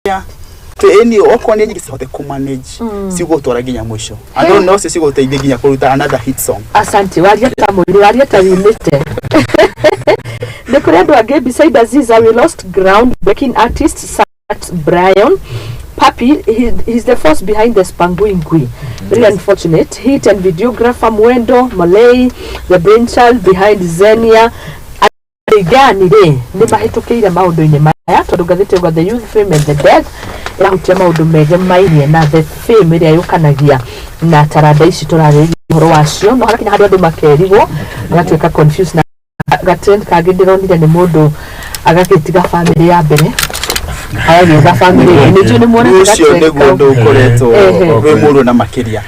Ũrĩa ĩni okorwo nĩ nyingĩ cihote kũmanage, cigũtwara nginya mũico, andũ no cio cigũteithia nginya kũruta another hit song. Asante, waria ta mũiri, waria ta wimĩte. Nĩ kũrĩ andũ angĩ beside Aziza. We lost ground breaking artist Sat Brian Papi, he's the force behind the Spangwingwi. Very unfortunate. Hit and videographer Mwendo Malay, the brainchild behind Xenia. Arigani rĩ nĩ mahĩtũkĩire maũndũ-inĩ maya, tondũ ngathĩti yauga the youth, fame and the death ĩrahutia maũndũ megemainie na the fame ĩrĩa yũkanagia na taranda ici tũrarĩrĩria ũhoro wacio. No harakinya handũ andũ makerigwo, magatuĩka confused. Na gatrend kangĩ ndĩronire nĩ mũndũ agagĩtiga bamĩrĩ ya mbere, agagĩetha bamĩrĩ ĩngĩ. Nĩ njũĩ nĩ muonete Ũcio gatrend nĩguo kau. ũndũ ũkoretwo wĩ mũru na makĩria,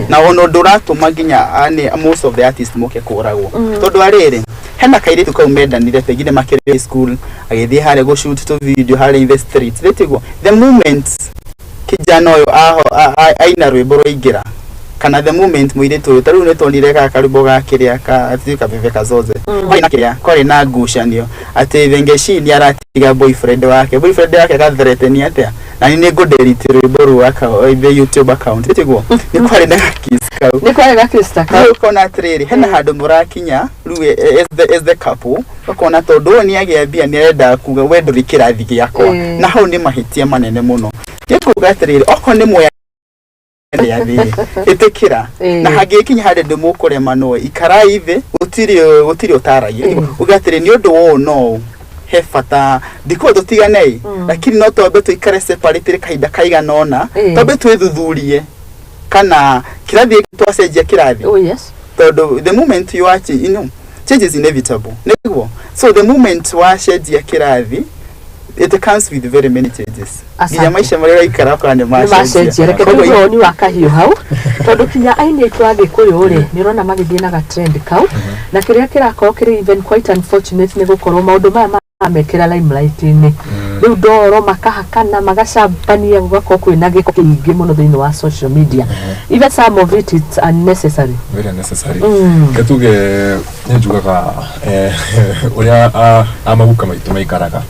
na ona ũndũ ũratũma nginya ani most of the artists moke kũragwo, tondũ arĩrĩ hena kairĩtu kau mendanire pengine makĩrĩ school, agĩthiĩ harĩa gũ shoot tu video harĩa in the street rĩtiguo. The moment kijana ũyũ aina rwĩmbo rwaingĩra, kana the moment mũirĩtu ũyũ, ta rĩu nĩtuonire gaka karwĩmbo ga kĩrĩa ka sijui kabebe kazoze, kwarĩ na kĩrĩa, kwarĩ na ngucanio atĩ Thengeshi nĩ aratiga boyfriend wake agathreaten atĩa na nĩ ngũdelete rwĩmbo rũu the YouTube account, tiguo nĩ kwarĩ na kiss kau. Nĩ kwarĩ na kista kau. Rĩu ũkona atĩrĩrĩ, hena handũ mũrakinya rĩu as the couple, ũkona tondũ ũyũ nĩ agĩa mbia, nĩ arenda kuga we ndũrĩ kĩrathi gĩakwa. Na hau nĩ mahĩtia manene mũno. Nĩ kuga atĩrĩrĩ, okorwo nĩ mwe rĩa thĩ, ĩtĩkĩra. Na hangĩkinya harĩa ndĩ mũkũremanwo, ikarai thĩ, gũtirĩ ũtaragia. Uga atĩrĩ, nĩ ũndũ wa ũũ no ũũ, he bata ndikuo tũtigane, lakini no twambe tũikare separate kahinda kaigana ũna, twambe twĩthuthurie kana kĩrathi gĩkĩ twacenjia kĩrathi. Oh yes. Tondũ the moment you are change is inevitable, nĩguo. So the moment wacenjia kĩrathi, it comes with very many changes nginya maica marĩa ũraikara ũkona nĩ nĩ macenjia. Reke Koguo tuge woni wa kahiũ hau, tondũ kinya aini aitũ a Gĩkũyũ rĩ, nĩ ũrona magĩthiĩ na gatrend kau, na kĩrĩa kĩrakorwo kĩrĩ even quite unfortunate nĩ gũkorwo maũndũ maya maramekĩra limelight-inĩ rĩu, ndoro makahakana, magacambania, gũgakorwo kwĩna gĩko kĩingĩ mũno thĩinĩ wa social media. Even some of it, it's unnecessary. Very unnecessary. Ke tuge nĩ njugaga ũrĩa amaguka maitũ maikaraga,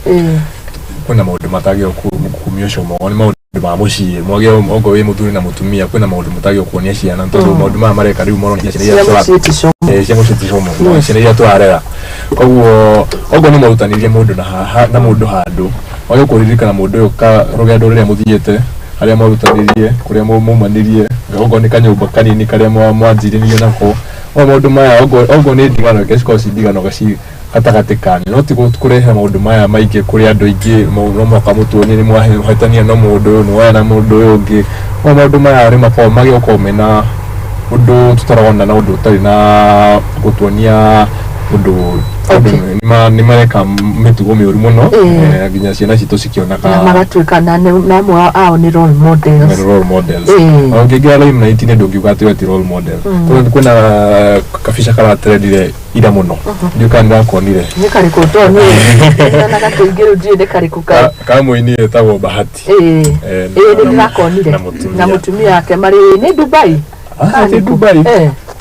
kwĩna maũndũ matagĩrĩirwo kumio como, nĩ maũndũ ma mũciĩ mwage. Okorwo wĩ mũthuri na mũtumia, kwĩna maũndũ mũtagĩrĩirwo kuonia ciana, tondũ maũndũ maya mareka rĩu maronia ciana cia iria mũciĩ ti como. Cia mũciĩ ti como, ciana iria tũrarera. Koguo okorwo nĩ mwarutanirie mũndũ na haha na mũndũ handũ, wage kũririkana mũndũ ũyũ ka rũgendo rũrĩa mũthiĩte, harĩa mwarutanirie, kũrĩa maumanirie, okorwo nĩ kanyũmba kanini karĩa mwanjirĩrie nako. O maũndũ maya, okorwo nĩ ndigano, reke cikorwo ci ndigano gaci gatagatĩ kanyu, no ti kũrehe maũndũ maya maingĩ kũrĩ andũ aingĩ. No mũhaka mũtuonie nĩ mwahĩtania na mũndũ ũyũ, nĩ woya na mũndũ ũyũ ũngĩ. O maũndũ maya nĩ makoragwo magĩũka mena ũndũ tũtarona na ũndũ ũtarĩ na gũtuonia ũndũ, tondũ nĩ mareka mĩtugo mĩũru mũno. Nginya ciana citũ cikĩonaga na magatuĩka na amwe ao nĩ role models. Nĩ role models. Ũngĩingĩra limelight-inĩ, ndũngiuga atĩ we ti role model, tondũ kwĩna kabica karatrendire ira mũno, ndiũ kana nĩrakonire. Nĩ karĩkũ? To niĩ nyonaga tũingĩ, rĩu ndiũĩ nĩ karĩkũ ka. Ka mũini wĩtagwo Bahati. Ĩĩ, nĩ ndĩrakonire. Na mũtumia. Na mũtumia wake marĩ nĩ Dubai. Ah, ti Dubai.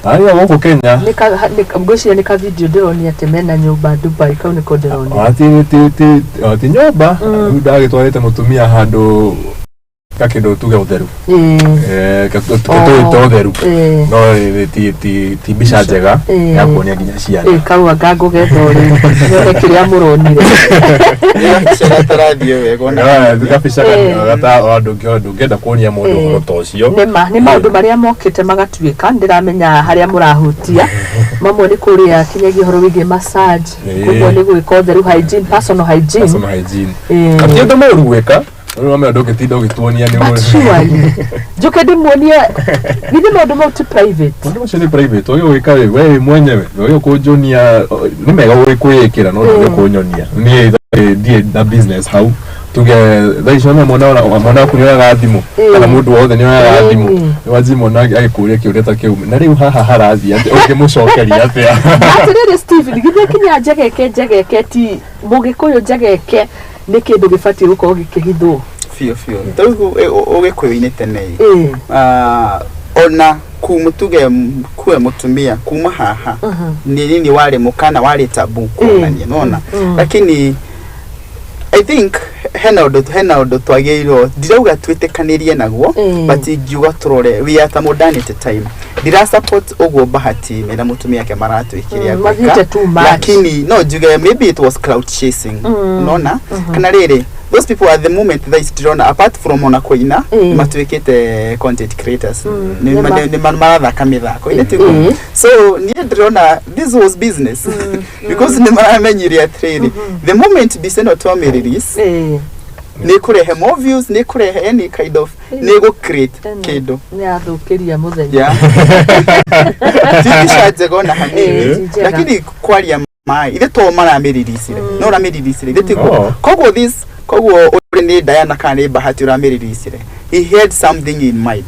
Arĩa gũkũ Kenya. Nĩ ka ngwĩciria nĩ ka video ndĩronia atĩ mena nyũmba Dubai, kau nĩko ndĩronia. Ti nyũmba, rĩu ndagĩtwarĩte mũtumia handũ gakĩndũ tuge ũtheru. Tũgĩte ũtheru, no ti mbica njega ya kuonia nginya ciana. Kau anga ngũgetha ũrĩ nyone kĩrĩa mũronire. Gatarathiĩ wega ona. Gabica gata ndũngĩenda kuonia mũndũ ũhoro ta ũcio. Nĩ ma nĩ maũndũ marĩa mokĩte magatuĩka, ndĩramenya harĩa mũrahutia mamwe nĩ kũrĩa kinyagia ũhoro wĩgiĩ massage. Koguo nĩ gwĩka ũtheru, hygiene, personal hygiene. Personal hygiene. Ti ũndũ mũũru gwĩka, rĩu wamenya ndũngĩtinda ũgĩtuonia nĩ But surely njuke ndĩmuonie, githĩ maũndũ mau ti private? Maũndũ macio nĩ private, wagĩ gwĩka we wĩ mwenyewe, wagĩ kũnjonia nĩ mega kwĩĩkĩra, no ndũgĩ kũnyonia niĩ ndirĩ na business hau. Tuge thaa ici ona mwana waku nĩoyaga thimũ, kana mũndũ wothe nĩoyaga thimũ, wanji mwana agĩkũria kĩũria ta kĩu, na rĩu haha harathiĩ atĩa, ũngĩmũcokeria atĩa? Atĩrĩrĩ Stephen, githĩ kinya njegeke njegeke ti mũgĩkũyũ, njegeke nĩ kĩndũ gĩbatiĩ gũkorwo gĩkĩhithwo? Biũ biũ, tarĩu ũgĩkũyũ-inĩ tene ĩ, ona tuge kuwe mũtumia kuma haha nĩ nini warĩ mũkana, warĩ tabu kuonania nona, lakini I think Hena ũndũ twagĩrĩirwo, ndirauga twĩtĩkanĩrie naguo, but ingiuga tũrore we are at a modernity time. Ndira support ũguo Bahati mena mũtumia ake maratwĩkire. Mathiĩte too much. Lakini no njuge maybe it was clout chasing. Unaona kana rĩrĩ, those people at the moment thaa ici ndĩrona, apart from ona kũina, matuĩkĩte content creators. Nĩ marathaka mĩthako ĩnĩ tiguo? So niĩ ndĩrona this was business because nĩ maramenyire atĩrĩrĩ, the moment mbica ĩno twamĩ release, nĩ kũrehe more views, nĩ kũrehe any kind of, nĩ gũ create Ĩno. kĩndũ. Nĩ athũkĩria mũthenya. Yeah, ti mbica njega ona Ti hanini, njega. lakini kwaria maĩ ithe to maramĩririicire, no ũramĩririicire ithe tiguo? Oh. Koguo this, koguo ũrĩ nĩ Diana kana nĩ Bahati ũramĩririicire, he had something in mind.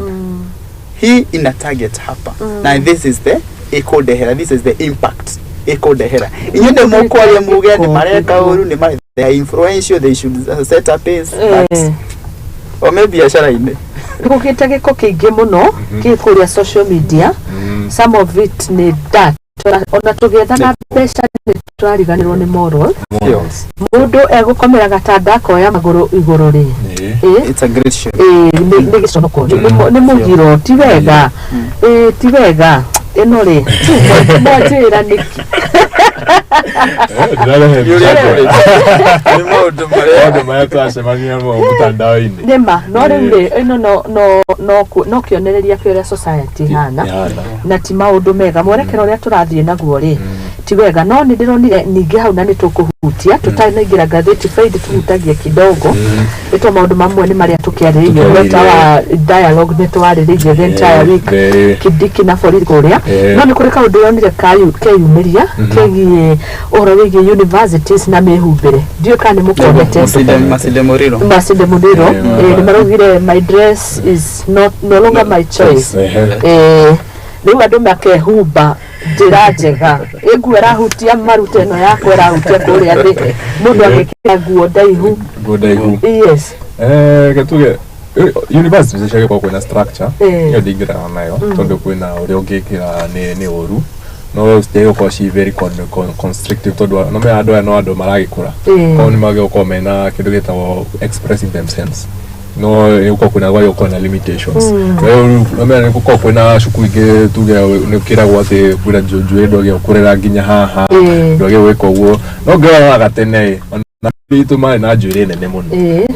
He ina target hapa na this is the ĩkũndehera, this is the impact ĩkũndehera. Inyuĩ nĩ mũkwaria muge nĩ mareka ũru, nĩ they are influential, they should set a pace, but o me biacara-inĩ. Gũkĩte gĩko kĩingĩ mũno kĩ kũrĩa social media. Some of it nĩ dirt. Ona tũgĩethaga mbeca nĩ tũrariganĩrwo nĩ moral. Morals. Mũndũ egũkomera gatanda akoya magũrũ igũrũ rĩ. It's a great shame. Nĩ gĩconoko, nĩ mũgiro, ti wega. Ti wega ĩno rĩ, mwanjĩra nĩkĩ? Ndĩrarehe mbica njega. Nĩ maũndũ marĩa Maũndũ marĩa tũracemania namo mũtandao-inĩ. Nĩma no rĩu rĩ, ĩno no kĩonereria kĩa ũrĩa society ĩhana. Ĩhana. Na ti maũndũ mega, mwerekero ũrĩa tũrathiĩ naguo rĩ, ti wega. No nĩ ndĩronire ningĩ hau na nĩ tũkũhutia tũtanaingĩra ngathĩti Friday, tũhutagie kidogo ĩto maũndũ mamwe nĩ marĩa tũkĩarĩrĩirie. Tũkĩarĩrĩirie. Mweta wa dialogue nĩ twarĩrĩirie the entire week. Kindiki na borithi kũrĩa. No nĩ kũrĩ kaũndũ yonire keyumĩria kegiĩ ũhoro wĩgiĩ universities na mĩhumbĩre. Ndiũĩ kana nĩ mũkonete. Masinde Muliro. Masinde Muliro. Nĩ maraugire, "My dress is not no longer my choice." Rĩu andũ makehumba njĩra njega, ĩnguo ĩrahutia maruta, ĩno yakwa ĩrahutia kũrĩa thĩ, mũndũ agĩkĩra nguo ndaihu. Nguo ndaihu. Yes. Reke tuge university nĩ ciagĩkorwo kwĩna structure. Ĩyo ndingĩregana nayo tondũ kwĩna ũrĩa ũngĩkĩra nĩ ũru, no citiagĩrĩirwo gũkorwo ci very constrictive tondũ no menya andũ aya no andũ maragĩkũra. Koguo nĩ magĩrĩirwo gũkorwo mena kĩndũ gĩtagwo expressing themselves, no nĩ gũkorwo kwĩna gwagĩrĩirwo gũkorwo na limitations. Rĩu no menya nĩ gũkorwo kwĩna cukuru ingĩ, tuge nĩ ũkĩragwo atĩ kwĩna njuĩrĩ ndwagĩrĩirwo kũrera nginya haha, ndwagĩrĩirwo gwĩka ũguo. No ngĩroraga tene ĩ, ona itũ marĩ na njuĩrĩ nene mũno.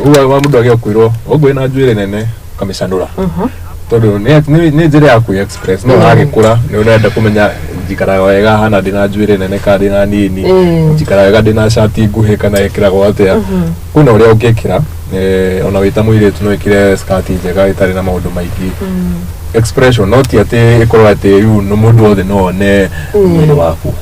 Ũguo wa mũndũ agĩrĩirwo kwĩrwo ũguo wĩna njuĩrĩ nene ũkamĩcanũra tondũ nĩ njĩra ya kwĩ express, no ũragĩkũra nĩ ũrenda kũmenya njikaraga wega hana ndĩna njuĩrĩ nene kana ndĩna nini, njikaraga wega ndĩna cati nguhĩ kana ĩkĩragwo atĩa. Kwĩna ũrĩa ũngĩkĩra, ona wĩ ta mũirĩtu no ĩkĩre skati njega ĩtarĩ na maũndũ maingĩ, expression, no ti atĩ ĩkorwo atĩ rĩu no mũndũ wothe no one mwĩrĩ waku.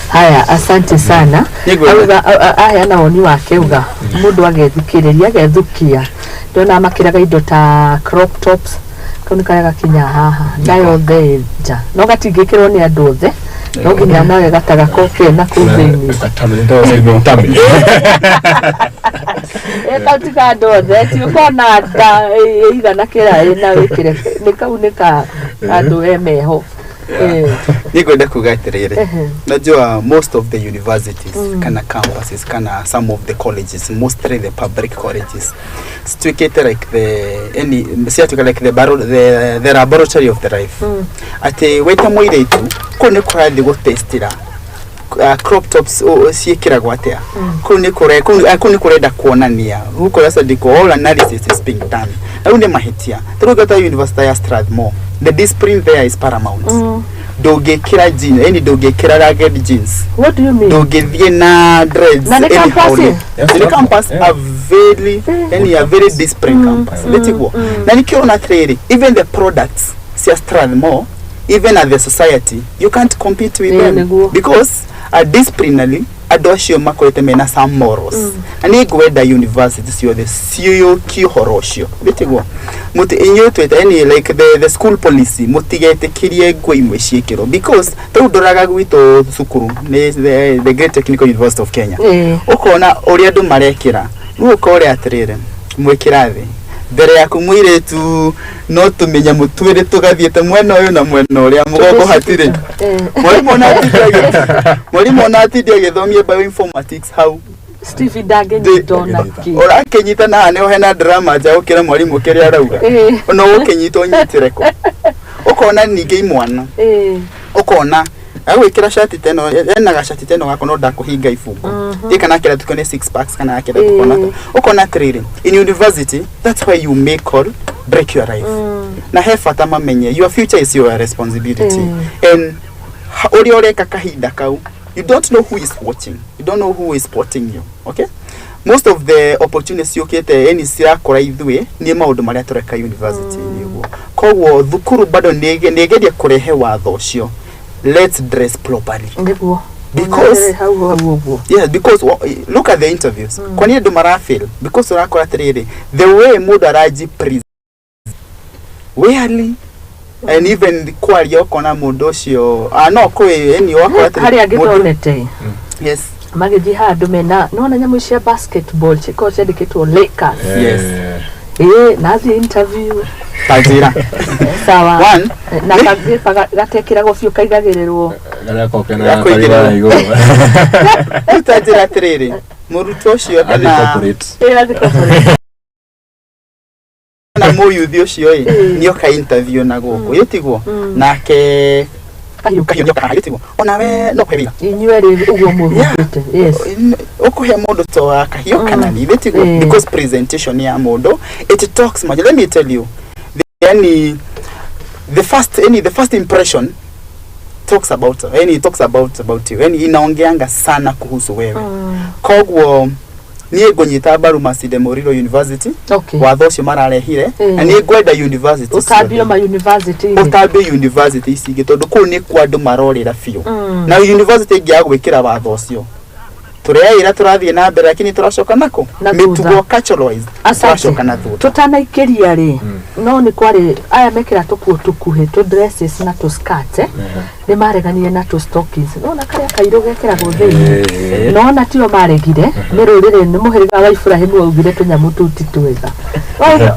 Haya, asante sana. Nĩngwenda. Auga aheana woni wake, uga mũndũ agethikĩrĩria agethukia. Ndona makĩraga indo ta crop tops, kau nĩ karĩa gakinya haha, nda yothe ĩ nja, no gatingĩkĩrwo nĩ andũ othe, no nginya nawe gatagako kena kũu thĩinĩ. Tummy. Kau ti ka andũ othe, ti ũkona nda ĩigana kĩra ĩna wĩkĩre, nĩ kau nĩ ka andũ e meho. Nĩngwenda kuga atĩrĩrĩ, najua most of the universities kana campuses kana some of the colleges, mostly the public colleges, cituĩkĩte like the any ciatuĩka like the laboratory of the life, atĩ wĩta mũirĩtu kũu nĩ kũrathiĩ gũtestĩra crop tops ciĩkĩragwo atĩa, kũu nĩ kũre kũu kũu nĩ kũrenda kuonania gũkũ racandĩkwo, all analysis is being done. Na rĩu nĩ mahĩtia tarĩu ta university ya Strathmore, the discipline there is paramount. Ndũngĩkĩra jeans, yani ndũngĩkĩra ragged jeans. What do you mean? Ndũngĩthiĩ na dreads Na nĩ anyhow. campus? Yes, Nĩ campus, a very yani a very disciplined campus, nĩtiguo? Na nĩkĩo ũrona atĩrĩrĩ, even the products cia Strathmore, even at the society, you can't compete with them nĩguo. because disciplinarily andũ acio makorete mena some morals. Na nĩ ngwenda university ciothe ciyũkie ũhoro ũcio, nĩtiguo? Mũti inyuĩ twĩta yani like the school policy, mũtigetĩkĩrie nguo imwe ciĩkĩrwo because tarĩu ndoraga gwitũ cukuru nĩ the Great Technical University of Kenya, ũkona ũrĩa andũ marekĩra, rĩu ũkoria atĩrĩrĩ, mwĩ kĩrathi mbere yaku mũirĩtu no tũmĩnyamũ twĩrĩ tũgathiĩte mwena ũyũ na mwena ũrĩa, mũgongo hatirĩ. Mwarimũ ona atindi agĩthomia bioinformatics hau. Steve ndangĩnyita ona kĩ. Ũrakĩnyita na haha nĩho hena drama nja gũkĩra mwarimũ kĩrĩa arauga. No ũkĩnyita ũnyitĩre kũ ũkona ningĩ imwana ũkona agwĩkĩra cati teno ena gacati teno gako no ndakũhinga ibungo mm kana akĩra tukone six packs kana akĩra tukona ũkona atĩrĩrĩ, in university that's where you make or break your life. Na he bata mamenye your future is your responsibility and ũrĩa ũreka kahinda kau, you don't know who is watching, you don't know who is supporting you, okay? Most of the opportunities ciũkĩte eni cirakora ithuĩ nĩ maũndũ marĩa tũreka university nĩguo. Koguo thukuru bado nĩ ĩgeria kũrehe watho ũcio, let's dress properly. Nĩguo. Because- hau hau ũguo. Yes, because look at the interviews. Kwani andũ marafail because ũrakora atĩrĩrĩ, the way mũndũ araji present really and even kwaria ũkona mũndũ ũcio no kwĩ eni ũgakora atĩrĩ, Harĩa angĩ ndonete yes. Magĩthiĩ handũ mena nona nyamũ cia basketball cikoragwo ciandĩkĩtwo Lakers. Yes. Ĩĩ, nathiĩ interview. Ta njĩra. Sawa. One. Na kagĩba gatekĩragwo biũ kaigagĩrĩrwo. Karĩa kokena Gĩa kũigĩrĩrwo. karĩ na igũrũ. Rĩu ta njĩra atĩrĩrĩ, mũrutwo ũcio Athiĩ kana corporate. Ĩĩ, athiĩ corporate. Kana mũyuthi ũcio ĩ nĩoka interview na gũkũ ĩtiguo nake Kahiũ. kahiũ nĩoka haha ĩtiguo onawe no kũhe wĩra. Inyuerĩ ũguo mũhumbĩte, yes. Ũkũhe mũndũ to wa kahiũ kana nĩ ĩtiguo because presentation ya mũndũ, it talks much. Let me tell you, yani the first any the first impression talks about yani talks about you, yani inaongeanga sana kuhusu wewe. Koguo niĩ ngũnyita mbaru Masinde Muliro University watho ũcio mararehire na niĩ ngwenda university ũtambio ma university. Ũtambio university ici ingĩ tondũ kũu nĩkuo andũ marorĩra biũ na university ĩngĩaga gwĩkĩra watho ũcio tũreĩra tũrathiĩ na mbere lakini tũracoka nako Na thutha. mĩtugo cultural wise Asante. tũracoka na thutha. Tũtanaikĩria rĩ, no nĩ kwarĩ aya mekĩra tũkuo tũkuhĩ tũ dresses na tũ skirt, nĩ mareganire na tũ stockings nona karĩa kairũ gekĩragwo thĩinĩ. Nona tio maregire nĩ rũrĩrĩ nĩ mũhĩrĩga wa Iburahĩmu waugire tũnyamũ tũu ti twega.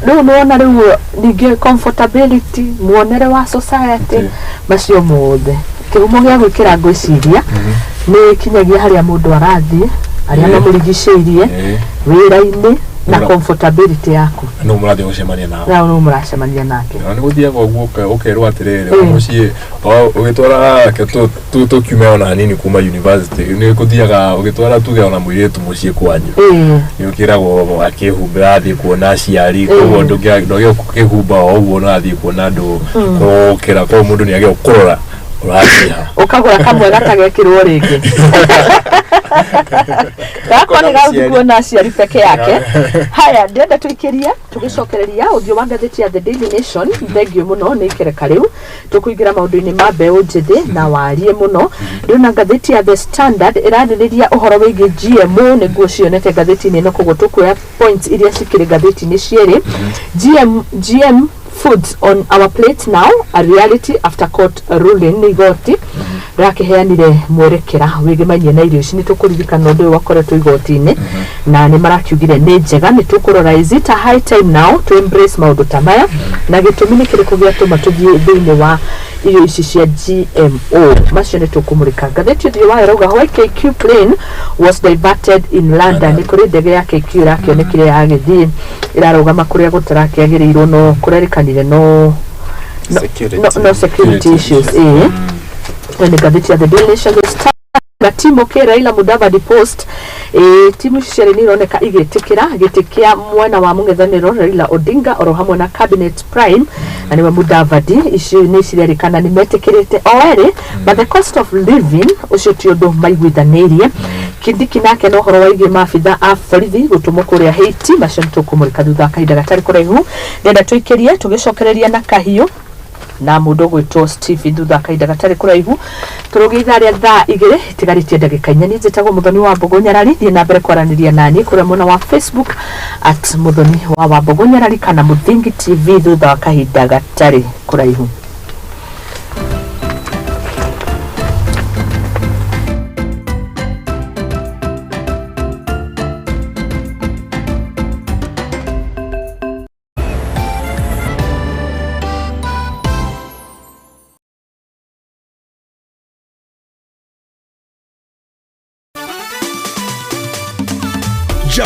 Rĩu nĩwona rĩu ningĩ comfortability, muonere wa society, macio mothe kĩhumo gĩa gwĩkĩra ngwĩciria nĩ kinyagia harĩa mũndũ arathiĩ, arĩa mamũrigicĩirie, wĩra-inĩ na comfortability yaku. No mũrathiĩ gũcemania nao. Na no mũracemania nake. Na nĩ gũthiaga ũguo ũkerwo atĩrĩrĩ mũciĩ ũgĩtwara reke tũkiume ona hanini kuma university, nĩ gũthiaga ũgĩtwara tuge ona mũirĩtu mũciĩ kwanyu nĩ ũkĩragwo akĩhumbĩra athiĩ kuona aciari, koguo ndũngĩagĩa kũhumba o ũguo no athiĩ kuona andũ kũrokĩra, koguo mũndũ nĩ agĩa kũrora ũrathiĩ ha. Ũkagũra kamwe gatagekĩrwo rĩngĩ gako nĩ gagũthiĩ kuona aciari peke yake. Haya, ndĩrenda tũikĩrie tũgĩcokereria ũthiũ wa ngathĩti ya The Daily Nation. Thengiũ mũno nĩ ikereka rĩu tũkũingĩra maũndũ-inĩ ma mbeũ njĩthĩ na warie mũno. Ndĩrona ngathĩti ya The Standard ĩrarĩrĩria ũhoro wĩgiĩ GMO nĩguo cionete ngathĩti-inĩ ĩno, koguo tũkuoya points iria cikĩrĩ ngathĩti-inĩ cierĩ. GM foods on our plate now a reality after court ruling, nĩ igoti rĩrakĩheanire mwerekera wĩgĩmainie na irio ici. Nĩ tũkũririkana ũndũ ũyũ wakoretwo igoti-inĩ na nĩ marakiugire nĩ njega. Nĩ tũkũrora is it a high time now to embrace maũndũ ta maya na gĩtũmi nĩ kĩrĩkũ gĩatũma tũthiĩ thĩinĩ wa irio ici cia GMO. Macio nĩ tũkũmũrĩka. Ngathĩti ũthiũ wayo ĩrauga why KQ plane was diverted in London. Nĩ kũrĩ ndege ya KQ ĩrakĩonekire yagĩthiĩ ĩrarũgama kũrĩa gũtarakĩagĩrĩirwo no kũrerĩkanire no no, Security. no security issues. Ĩĩ, ĩyo nĩ ngathĩti ya The Daily Nation. The Star na timu ke Raila Mudavadi Post, timu ici cierĩ nĩ ironeka igĩtĩkĩra gĩtĩ kĩa mwena wa mũng'ethanĩro Raila Odinga oro hamwe na Cabinet Prime na nĩwe Mudavadi. Icio nĩ cirerĩkana nĩ metĩkĩrĩte o erĩ, but the cost of living ũcio ti ũndũ maiguithanĩirie. Kindiki nake na ũhoro waigiĩ maabitha a borithi gũtũmwo kũrĩa Haiti. Macio nĩ tũkũmũrĩka thutha wa kahinda gatarĩ kũraihu. Ndĩrenda tũikĩrie tũgĩcokereria na kahiũ na mũndũ ũgwĩtwo Steve thutha wa kahinda gatarĩ kũraihu. Tũrũgĩ ithaa rĩa thaa 2 itigarĩtie ndagĩka 4. Niĩ njĩtagwo Mũthoni wa Mbogo Nyarari. Thiĩ na mbere kwaranĩria naniĩ kũrĩa mwena wa Facebook at Mũthoni wa Wambogo Nyarari kana Mũthingi TV thutha wa kahinda gatarĩ kũraihu.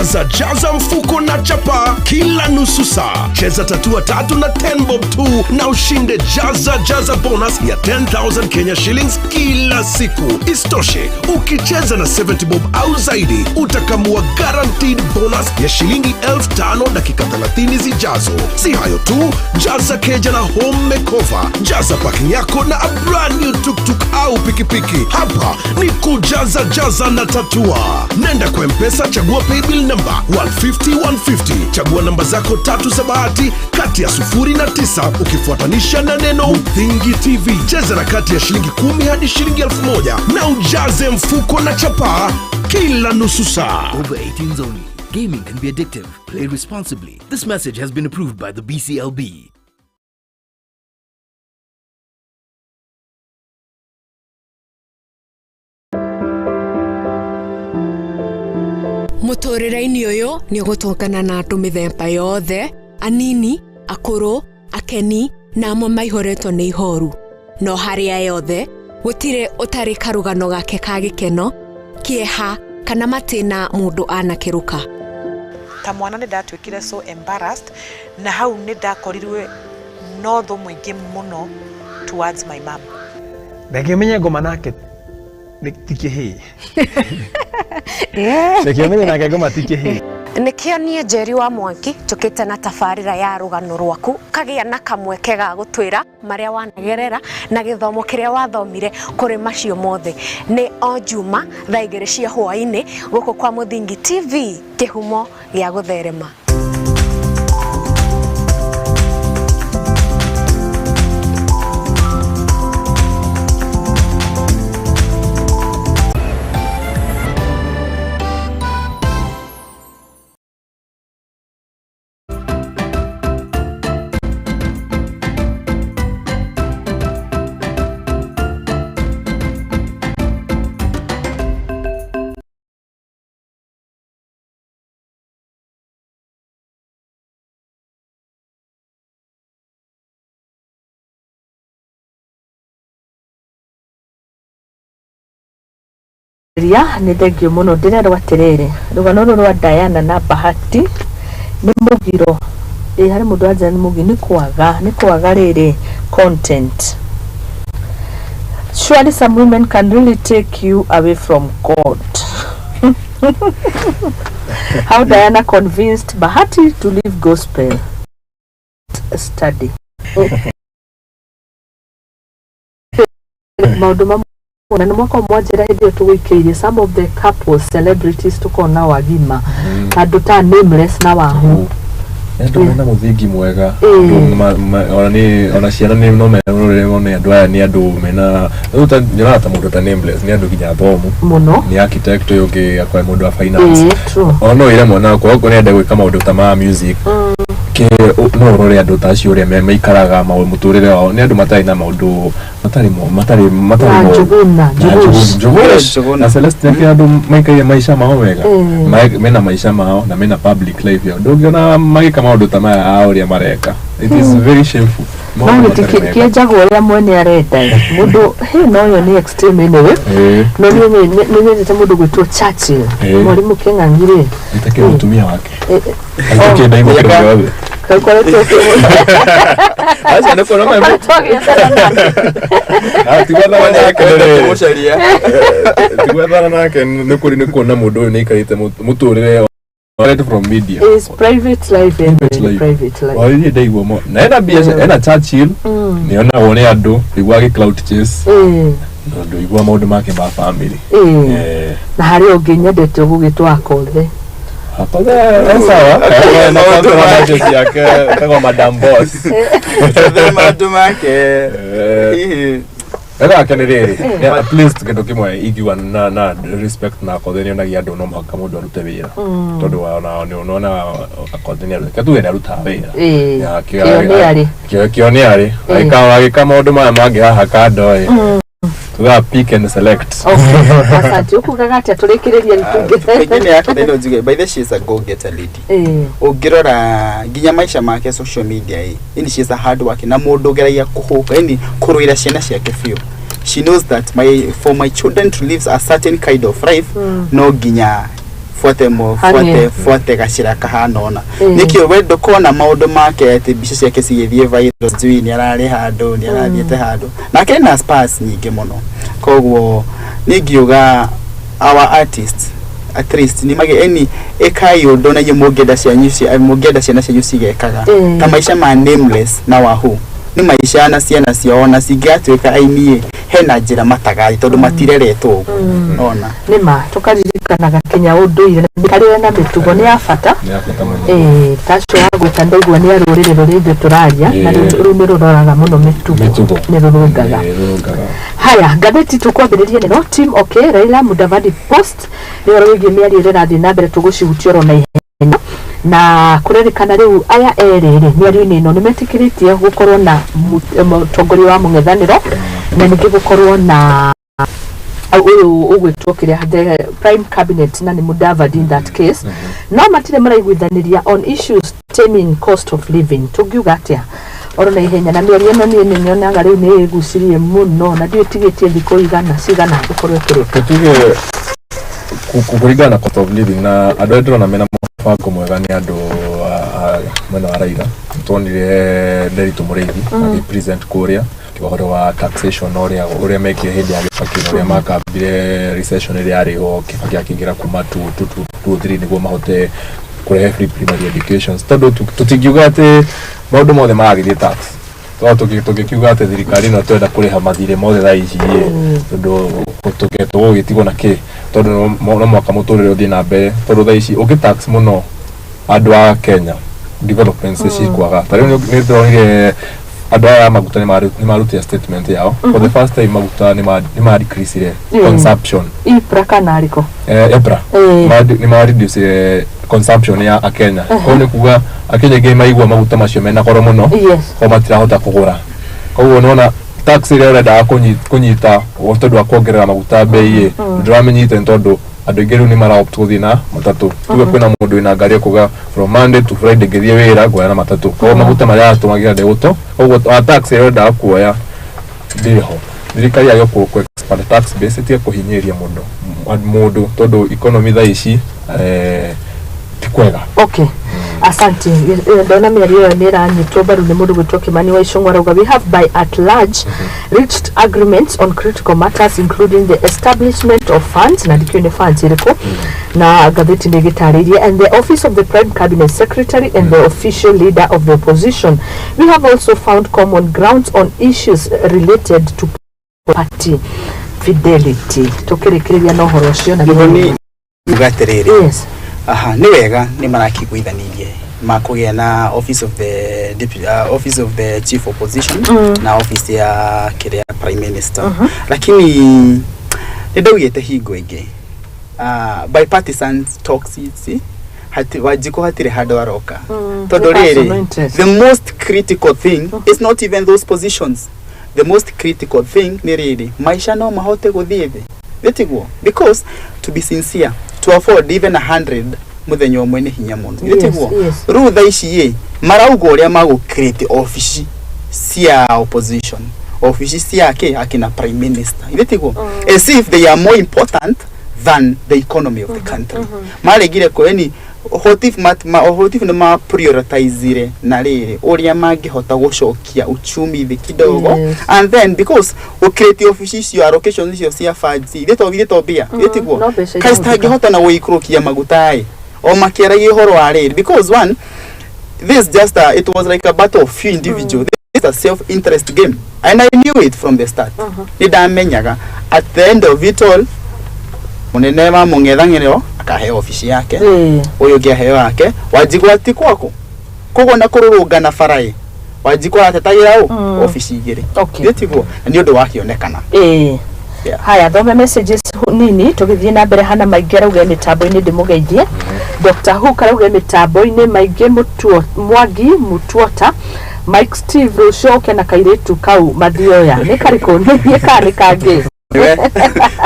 Jaza jaza mfuko na chapa kila nusu saa. Cheza tatua tatu na 10 bob tu na ushinde jaza jaza bonus ya 10,000 Kenya shillings kila siku. Isitoshe, ukicheza na 70 bob au zaidi utakamua guaranteed bonus ya shilingi 5,000 dakika 30 zijazo. Si hayo tu, jaza keja na home makeover, jaza parking yako na a brand new tuktuk au pikipiki. Hapa ni kujaza jaza na tatua. Nenda kwa Mpesa, chagua paybill number 150 150, chagua namba zako tatu za bahati kati ya 0 na 9 ukifuatanisha na neno Uthingi TV. Cheza na kati ya shilingi 10 hadi shilingi 1,000 na ujaze mfuko na chapaa kila nusu saa. Over 18s only. Gaming can be addictive. Play responsibly. This message has been approved by the BCLB. Mũtũrĩre-inĩ ũyũ nĩ ũgũtũngana na andũ mĩthemba yothe, anini, akũrũ, akeni na amwe maihũrĩtwo nĩ ihoru. No harĩa yothe gũtirĩ ũtarĩ karũgano gake ka gĩkeno, kĩeha kana matĩna mũndũ anakĩrũka. Ta mwana nĩ ndatuĩkire so embarrassed, na hau nĩ ndakorirwe no thũ mũingĩ mũno towards my mom. Reke menye ngoma nake nĩ ti kĩhĩĩ. Reke menye nake ngoma ti kĩhĩĩ. Nĩkĩo niĩ Njeri wa Mwangi njũkĩte na tabarĩra ya rũgano rwaku, kagĩa na kamweke ga gũtwĩra marĩa wanagerera na gĩthomo kĩrĩa wathomire kũrĩ macio mothe. Nĩ o Juma thaa 2 cia hwaĩ-inĩ gũkũ kwa Mũthingi TV, kĩhumo gĩa gũtherema. Ria nĩ thengio mũno. Ndĩrerwo atĩrĩrĩ, rũgano rũrũ rwa Diana na Bahati nĩ mũgiro. Ĩ harĩ mũndũ wanjĩra nĩ mũgiro, nĩ kwaga rĩrĩ content. Surely some women can really take you away from God. How Diana convinced Bahati to leave gospel study. Maũndũ mamwe na nĩ mwaka mwanjĩra hĩndĩ ĩyo tũgũikĩirie some of the couples celebrities tũkona wagima, andũ ta Nameless na Wahu. Nĩ andũ mena mũthingi mwega. Ĩĩ. Andũ ona nĩ ona ciana nĩ no merorere mone andũ aya nĩ andũ mena rĩu ta nyonaga ta mũndũ ta Nameless nĩ andũ nginya athomu. Mũno. Nĩ architect, ũyũ ũngĩ akorwo mũndũ wa finance. Ĩĩ, true. Ona no ĩre mwana wakwa okorwo nĩende gwĩka maũndũ ta ma music ke no ũrore andũ ta acio ũrĩa maikaraga mũtũrĩre wao, nĩ andũ matarĩ na maũndũ matarĩ matarĩ matarĩ Na Njuguna, na Njugush. Njugush. Njuguna. Na Celeste nĩ andũ maikaire maica mao wega. Mena maica mao na mena public life yao, ndũngĩona magĩka maũndũ ta maya a ũrĩa mareka. It is very shameful. Maũndũ No matarĩ mega. kĩenjagwo ũrĩa mwene arenda mũndũ hĩ, no ĩyo nĩ extreme anyway. No nĩ nyendete mũndũ gwĩtwo Churchill. Mwarimũ Kĩng'ang'i rĩ. Nĩtakĩrĩ mũtumia wake aikĩkĩ ndaigua kĩndũ gĩothe. Kakoretwo Aca nĩ kuona ũkoretwo ũgĩethana nake. Tigwethana nake nĩ Kũmũcaria. Tigwethana nake nĩ kũrĩ nĩ kuona mũndũ ũyũ nĩ aikarĩte mũtũrĩre right from media. Is private life and Private life. Private life. Oririe ndaigua mo na ena biacara, ena Churchill nĩonagwo nĩ andũ nĩguo agĩ clout chase, no ndũigua maũndũ make ma family. Na harĩ ũngĩ nyendete ũgũgĩtwo Akothe. Akothe sawa. Na Maũndũ kwanza make. budget yake kagwa Madam Boss. Tondũ maũndũ make. Hihi. Wega wake nĩ rĩrĩ, at least kĩndũ kĩmwe ingiuga na respect na Akothe nĩ onagia andũ no mũhaka mũndũ arute wĩra, tondũ ona nĩ ũrona Akothe nĩ arute tuge nĩ arutaga wĩra. Ya, Kĩo nĩ arĩ. Kĩo nĩ arĩ agĩka maũndũ maya mangĩ haha kando ĩ tugaga pick and select. Okay, asante. Ũkugaga atĩa tũrĩkĩrĩrie? Pengine yake no njuge, by the she is a go getter lady. Ũngĩrora nginya maica make social media ĩ, yani she is a hard working na mũndũ ũgeragia kũhũka, yani kũrũĩra ciana ciake biũ. She knows that my for my children to live a certain kind of life, no nginya Buate mo Hang'e. buate buate gacĩra kahana ona. Nĩkĩo we ndũkona maũndũ make atĩ mbica ciake cigĩthiĩ viral, sijui nĩ ararĩ handũ, nĩ arathiĩte handũ, nake ena spars nyingĩ mũno. Koguo niĩ ngiuga our artists at least nĩ mage any ĩkai ũndũ na inyuĩ mũngĩenda cianyu mũngĩenda ciana cianyu cigekaga ta maica ma Nameless na Wahu nĩ maica na ciana ciao ona cingĩgatuĩka aini hena njĩra matagathi tondũ matireretwo ũguo ona. Nĩ ma tũkaririkanaga kinya ũndũire na mĩikarĩre na mĩtugo nĩ ya bata. Nĩ ya bata mũno. Ĩĩ, tacio ya gwĩta ndaigua nĩ a rũrĩrĩ rũrĩa ithuĩ tũraria na rũu nĩ rũroraga mũno mĩtugo. Mĩtugo. Nĩ rũrũngaga. Rũrũngaga. Haya, ngathĩti tũkwambĩrĩria nĩno Team OK Raila Mudavadi Post nĩ ũhoro wĩgiĩ mĩario ĩrĩa ĩrathiĩ na mbere, tũgũcihutia oro na ihenya, na kũrerĩkana rĩu aya erĩ rĩ mĩario-inĩ ĩno nĩ metĩkĩrĩtie gũkorwo na mũtongoria wa mũng'ethanĩro na ningĩ gũkorwo na ũyũ ũgwĩtwo kĩrĩa the prime cabinet, na nĩ Mudavadi in that case, no matirĩ maraiguithanĩria on issues taming cost of living. Tũngiuga atĩa oro na ihenya na mĩario ĩno? Niĩ nĩ nyonaga rĩu nĩ ĩgucirie mũno na ndiũ ĩtigĩtie thikũ igana cigana gũkorwo ĩkĩrĩka. Tuge kũringana na cost of living na andũ arĩa ndĩrona mena mũbango mwega nĩ andũ a mwena wa Raila. Tuonire Nderitu Mũrĩithi agĩ present kũrĩa ũhoro wa taxation na ũrĩa mekire hĩndĩ ya Kibaki na ũrĩa makambire recession ĩrĩa yarĩ ho Kibaki akĩingĩra kuma 2 2 2 3 nĩguo mahote kũrehe free primary education, tondũ tũtingiuga atĩ maũndũ mothe maragĩthiĩ tax, tondũ tũngĩkiuga atĩ thirikari ĩno twenda kũrĩha mathirĩ mothe thaa ici ĩ, tondũ tũgũgĩtigwo na kĩ? Tondũ no mũhaka mũtũrĩre ũthiĩ na mbere, tondũ thaa ici ũngĩ tax mũno andũ a Kenya, developments mm. cikwaga. Ta rĩu nĩ ndĩronire andũ aya a maguta nĩ marutire statement yao for the first time, maguta nĩ ma decrease consumption. EPRA kana arĩkũ? EPRA. Nĩ ma reduce consumption ya akenya. Koguo nĩ kuga akenya aingĩ maigua maguta macio mena goro mũno, koguo matirahota kũgũra. Koguo nĩwona tax ĩrĩa ũrendaga kũnyita o tondũ wa kuongerera maguta bei ĩ, ndũramĩnyita nĩ tondũ andũ aingĩ rĩu nĩ mara opt gũthiĩ na matatũ. Tuge kwĩna mũndũ wĩna ngari ekuga from Monday to Friday ngĩthiĩ wĩra nguoya na matatũ, koguo maguta marĩa aratũmagĩra ndegũto. Koguo wa tax ĩrĩa ũrendaga kuoya ndĩrĩ ho. Thirikari yagĩrĩirwo kũ expand tax base, ĩtige kũhinyĩrĩria mũndũ tondũ economy thaa ici ti kwega. Okay, asante. Ndona mĩario ĩyo nĩ ĩranyitwo mbaru nĩ mũndũ gwĩtwo Kimani wa Ichung'wa, arauga we have by at large reached agreements on critical matters, including the establishment of funds, na ndikĩũĩ nĩ funds ĩrĩkũ, na ngathĩti nĩ ĩgĩtarĩirie, and the office of the prime cabinet secretary and the official leader of the opposition. We have also found common grounds on issues related to party fidelity. Tũkĩrĩkĩrĩria na ũhoro ũcio na Nĩguo nĩ uga atĩrĩrĩ, aha, nĩ wega nĩ marakĩiguithanirie makũgĩa na office of the deputy, office of the chief opposition na office ya kĩrĩa prime minister, lakini nĩ ndaugĩte hingo ĩngĩ bipartisan talks ici hati Wanjikũ hatirĩ handũ aroka, tondũ nĩ personal rĩrĩ interest. The most critical thing is not even those positions. The most critical thing nĩ rĩrĩ, maica no mahote gũthiĩ thĩ gĩtiguo, because to be sincere, to afford even 100 mũthenya ũmwe nĩ hinya mũno, gĩtiguo? Yes. Rĩu thaa ici ĩ marauga ũrĩa magũ create ofici cia opposition, ofici cia kĩ akina prime minister, gĩtiguo? As if they are more important than the economy of the country. Maregire ko yani what if what if nĩ ma prioritizire na rĩrĩ ũrĩa mangĩhota gũcokia uchumi thĩ kidogo? And then because ũcreate ofici icio, allocation icio cia funds, ithe to mbia, gĩtiguo? No mbeca Kaĩ irahũthĩka. citangĩhota na gũikũrũkia maguta ĩ o makĩaragia ũhoro wa rĩrĩ, because one, this just it was like a battle of few individuals. This is a self interest game and I knew it from the start. Nĩ ndamenyaga at the end of it all mũnene wa mũng'ethanĩro akaheo ofici yake, ũyũ ũngĩ aheo yake, Wanjikũ ati kwaku. Koguo na kũrũrũngana bara ĩ Wanjikũ aratetagĩra ũ ofici igĩrĩ. Gĩtiguo? Na nĩ ũndũ wakĩonekana. Yeah. Haya, thome messages nini tũgĩthiĩ na mbere. Hana maingĩ arauga mĩtambo-inĩ, ndĩmũgeithie. Dr Hook arauga mĩtambo-inĩ maingĩ, mũtuo Mwangi Mutuota, Mike Steve, rũcio ũke na kairĩtu kau Mathioya. Nĩ karĩkũ? Nĩ niĩ kana nĩ kangĩ? Niwe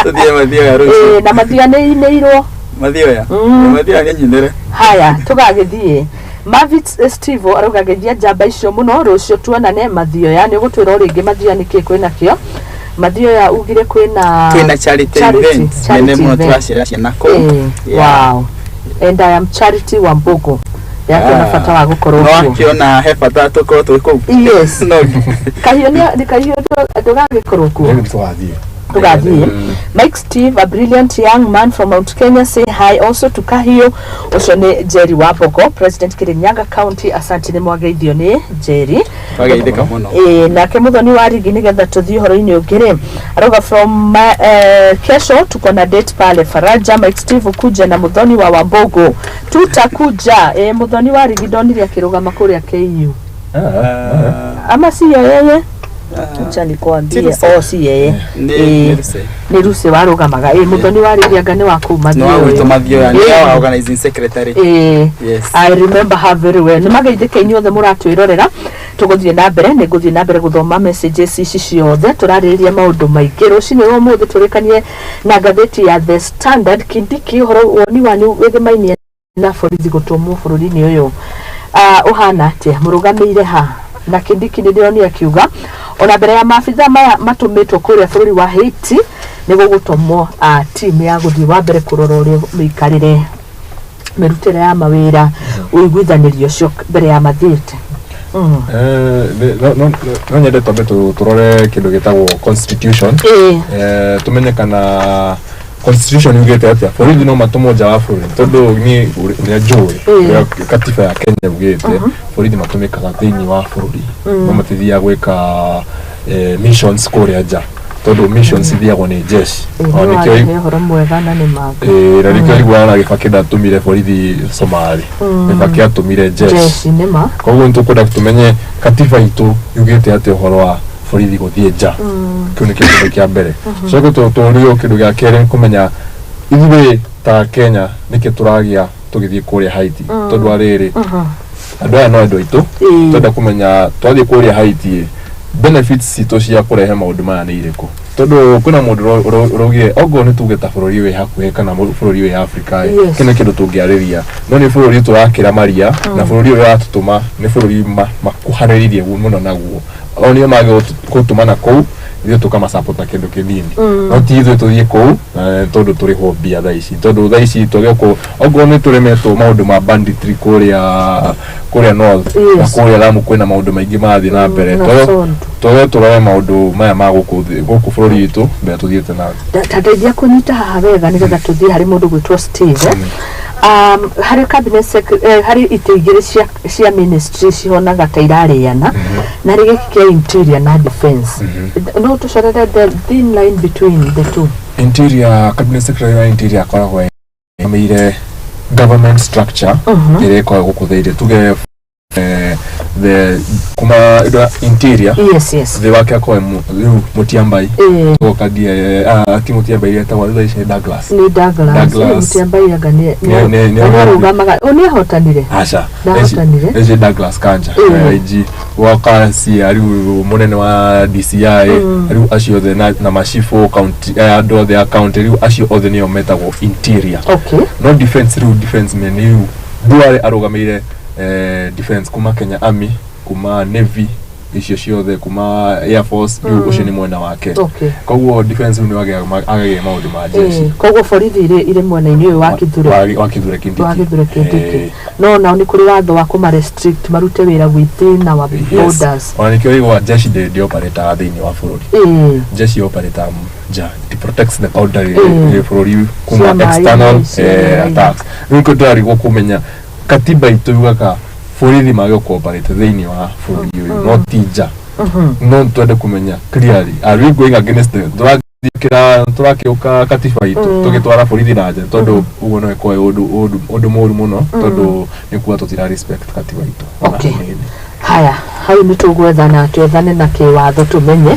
tũthiĩ Mathioya rũciũ. Ĩĩ, na Mathioya nĩ inĩirwo. Mathioya. Mathioya nĩ nyinĩre. Haya, tũgagĩthiĩ. Mavit Steve arauga geithia njamba icio mũno, rũciũ tuonane Mathioya. Nĩ ũgũtwĩra o rĩngĩ Mathioya nĩkĩ kwĩna kĩo Mathioya? Ugire kwĩna Twĩna charity charity event nene charity mũno, event. tũracera ciana kũu. Yeah. Wow. And I am Charity Wambugu. Yakiona bata wa gũkorwo no kuo. Akiona he bata tũkorwo twĩ kũu. Yes. No. Kahiũ nĩ kahiũ ndũgagĩkorwo kuo. Rĩu tũgathiĩ. Tugathiĩ. Mike Steve, a brilliant young man from Mount Kenya, say hi also to Kahio. Ũcio nĩ Jerry Wambogo, President Kirinyaga County. Asante, nĩ mwageithio nĩ Jerry. Twageithĩka mũno. Ĩĩ, nake Muthoni wa Rigi, nĩgetha tũthiĩ ũhoro-inĩ ũngĩ rĩ, arauga from kesho tuko na date pale Faraja. Mike Steve kuja na Muthoni wa Wambogo, tutakuja. Muthoni wa Rigi ndonire akĩrũgama kũrĩa KU, ama si yeye? Acha nikwambie. Ti Ruse. Oh, si yeye. Nĩ Ĩĩ. nĩ Ruse. Nĩ Ruse warũgamaga. Ĩ, Muthoni wa Rigi anga nĩ wa kũu Nĩ wa gwitũ. Mathioya. Mathioya nĩ Ĩĩ. wa organizing secretary. Ĩĩ. Yes. I remember her very well. Nĩ mageithĩke inyuothe mũratwĩrorera. Tũgũthiĩ na mbere, nĩ ngũthiĩ na mbere gũthoma messages ici ciothe. Tũrarĩrĩria maũndũ maingĩ rũcinĩ rwa ũmũthĩ. Tũrĩkanie na ngathĩti ya The Standard. Kindiki, ũhoro woni wanyu wĩgĩmainie na borithi gũtũmwo bũrũri-inĩ ũyũ ũhana atĩa? Mũrũgamĩire ha? Na Kindiki nĩ ndĩronire akiuga ona mbere ya maabitha maya matũmĩtwo kũrĩa bũrũri wa Haiti, nĩ gũgũtũmwo team ya gũthiĩ wa mbere kũrora ũrĩa mĩikarĩre, mĩrutĩre ya mawĩra, ũiguithanĩrio ũcio mbere ya mathiĩte. No nyende twambe tũrore kĩndũ gĩtagwo constitution. Tumenye kana constitution yugĩte atĩa borithi no matũmwo nja wa bũrũri, tondũ niĩ ũrĩa njũĩ, ũrĩa katiba ya Kenya yugĩte, borithi matũmĩkaga thĩinĩ wa bũrũri, no matithiaga gwĩka missions kũrĩa nja, tondũ missions ithiagwo nĩ jeshi. Ĩĩ, Ona nĩ nĩkĩo warehe ũhoro mwega na nĩ manga. Ĩĩ, na nĩkĩo iguaga na Gĩbakĩ ndatũmire borithi Somali, Gĩbakĩ atũmire jeshi. Jeshi nĩ ma. Koguo nĩtũkwenda tũmenye katiba itũ yugĩte atĩa ũhoro wa borithi gũthiĩ nja. Kĩu nĩkĩo kĩndũ kĩa mbere. Coke tũrio kĩndũ gĩa kerĩ nĩ kũmenya ithuĩ ta Kenya nĩkĩ tũragĩa tũgĩthiĩ kũrĩa Haiti, tondũ wa rĩrĩ, andũ aya no andũ aitũ. Twenda kũmenya twathiĩ kũrĩa Haiti ĩ, benefits citũ cia kũrehe maũndũ maya nĩ irĩkũ, tondũ kwĩna mũndũ ũraugire okorwo nĩ tuge ta bũrũri wĩ hakuhĩ kana bũrũri wĩ Africa ĩ, kĩu nĩ kĩndũ tũngĩarĩria, no nĩ bũrũri tũrakĩra maria na bũrũri ũyũ ũratũtũma nĩ bũrũri makuhanĩrĩirie mũno naguo. O nĩo magĩ gũtũma na kũu, ithuĩ tũkamasupport na kĩndũ kĩnini, no ti ithuĩ tũthiĩ kũu na tondũ tũrĩhwo mbia thaa ici, tondũ thaa ici twage okorwo nĩ tũremetwo maũndũ ma banditry kũrĩa north na kũrĩa Lamu kwĩna maũndũ maingĩ marathiĩ na mbere. Na Sondu. Twage tũrore maũndũ maya ma gũkũ gũkũ bũrũri witũ mbere tũthiĩte na Ta ndeithia kũnyita haha wega nĩgetha tũthiĩ harĩ mũndũ gwĩtwo Steve. Harĩ cabinet harĩ itĩ igĩrĩ cia ministry cihonaga ta irarĩana, na harĩ gĩkĩ kĩa interior na defense. No tũcorere the thin line between the two? Interior, cabinet secretary wa interior akoragwo ĩrũgamĩire government structure ĩrĩa ĩkoragwo gũkũ thĩinĩ, tuge the kuma indo ya interior. Thĩ wake akorwo rĩu Mũtiambai, goka die ti Mũtiambai, etagwo thaa ici Douglas. Nĩ Douglas. Douglas. Mũtiambai anga nĩ Nĩ arũgamaga, nĩ ahotanire. Aca. Ndahotanire. Eci Douglas Kanja, IG woka cia rĩu mũnene wa DCI, rĩu acio othe na macibũ county, andũ othe a county, rĩu acio othe nĩo metagwo interior. No defense, rĩu defense men, rĩu Duale arũgamĩire defense kuma Kenya Army, kuma Navy, icio ciothe, kuma Air Force, rĩu ũcio nĩ mwena wake. Koguo defense rĩu nĩ agagĩa maũndũ ma jeshi. Koguo borithi irĩ mwena-inĩ ũyũ wa Kithure. Wa Kithure Kindiki. Wa Kithure Kindiki. No nao nĩ kũrĩ watho wa kũma restrict marute wĩra within our borders. Ona nĩkĩo igwa jeshi ndĩ operataga thĩinĩ wa bũrũri. Jeshi operataga nja. It protects the boundary bũrũri kuma Cia maĩ-inĩ, external cia maĩ-inĩ. attacks. Rĩu nĩkĩo ndĩrarigwo kũmenya katiba itũ yugaga borithi mage kũoperate thĩinĩ wa bũrũri ũyũ, no ti nja. No twende kũmenya clearly, are we going against the tũrakĩra tũrakĩũka katiba itũ tũgĩtwara borithi na nja? Tondũ ũguo no ĩkorwo ũndũ mũru mũno, tondũ nĩ kuga tũtira respect katiba itũ ona hanini. Haya, hau nĩ tũgwethana twethane na kĩwatho tũmenye.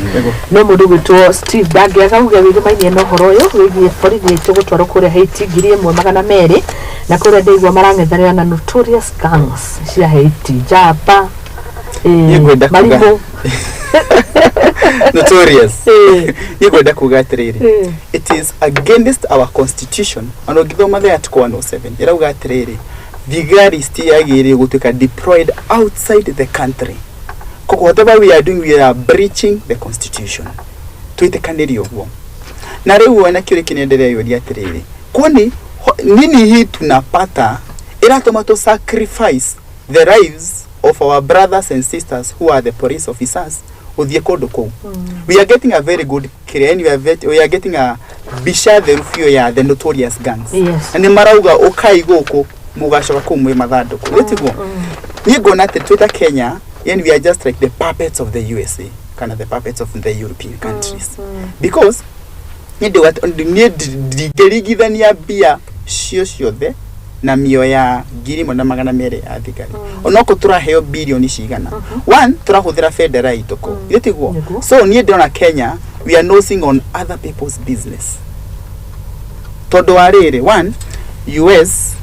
No mũndũ gwĩtwo Steve ndangĩaga uge wĩgĩmainie na ũhoro ũyũ wĩgiĩ borithi aitũ gũtwarwo kũrĩa Haiti 1200, na kũrĩa ndaigua marang'ethanĩra na notorious gangs cia Haiti, njamba Niĩ ngwenda kuga- marimũ. Notorious. Niĩ ngwenda kuga atĩrĩrĩ, it is against our constitution. Ona ũngĩthoma the article 107 ĩrauga atĩrĩrĩ, thigari citiagĩrĩire gũtuĩka deployed outside the country. Koguo whatever we are doing, we are breaching the constitution. Twĩtĩkanĩrie ũguo. Na rĩu ona kĩũria kĩnene ndĩreyũria atĩrĩrĩ, kwani Nini hii tunapata iratũma to sacrifice the lives of our brothers and sisters who are the police officers ũthiĩ kũndũ kũu? We are getting a very good clear, we are getting a mbica theru biũ ya the notorious gangs. Na nĩ marauga ũkai gũkũ mũgacoka kũu mwĩ mathandũkũ, nĩ tiguo? Niĩ nguona atĩ twĩ ta Kenya, yani we are just like the puppets of the USA kana the puppets of the European countries, because niĩ niĩ ndingĩringithania mbia cio ciothe na mĩoyo ya 1,200 ya thigari, onokorwo tũraheo bilioni cigana. One, tũrahũthĩra bendera itũ kũu, githĩ tiguo? Nĩguo. So niĩ ndĩrona Kenya, we are nosing on other people's business, tondũ wa rĩrĩ, one, US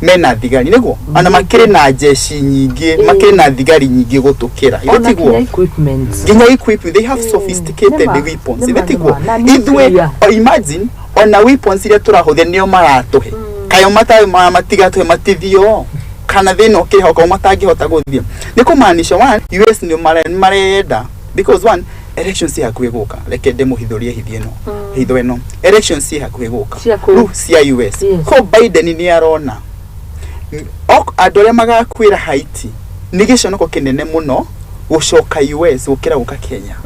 mena thigari, nĩguo, ona makĩrĩ na jeshi nyingĩ, makĩrĩ na thigari nyingĩ gũtũkĩra, githĩ Ona tiguo? kinya equipment. Nginya equipment, they have sophisticated Nĩma, weapons, nĩma, githĩ tiguo? nĩma. Na Ithuĩ, nuclear. o imagine, ona weapons iria tũrahũthĩra nĩo maratũhe, kayo matigatũhe matithio kana thĩna ũkĩrĩ ho matangĩhota gũthiĩ. Nĩ kũmaanisha, one, US nĩ mareyenda, because one, elections ciĩ hakuhĩ gũka. Reke ndĩmũhithũrie hithi ĩno, hitho ĩno, elections ciĩ hakuhĩ gũka. Cia kũ? Rĩu cia US. Ko Biden nĩ arona andũ arĩa magakuĩra Haiti nĩ gĩconoko kĩnene mũno gũcoka US gũkĩra gũka Kenya.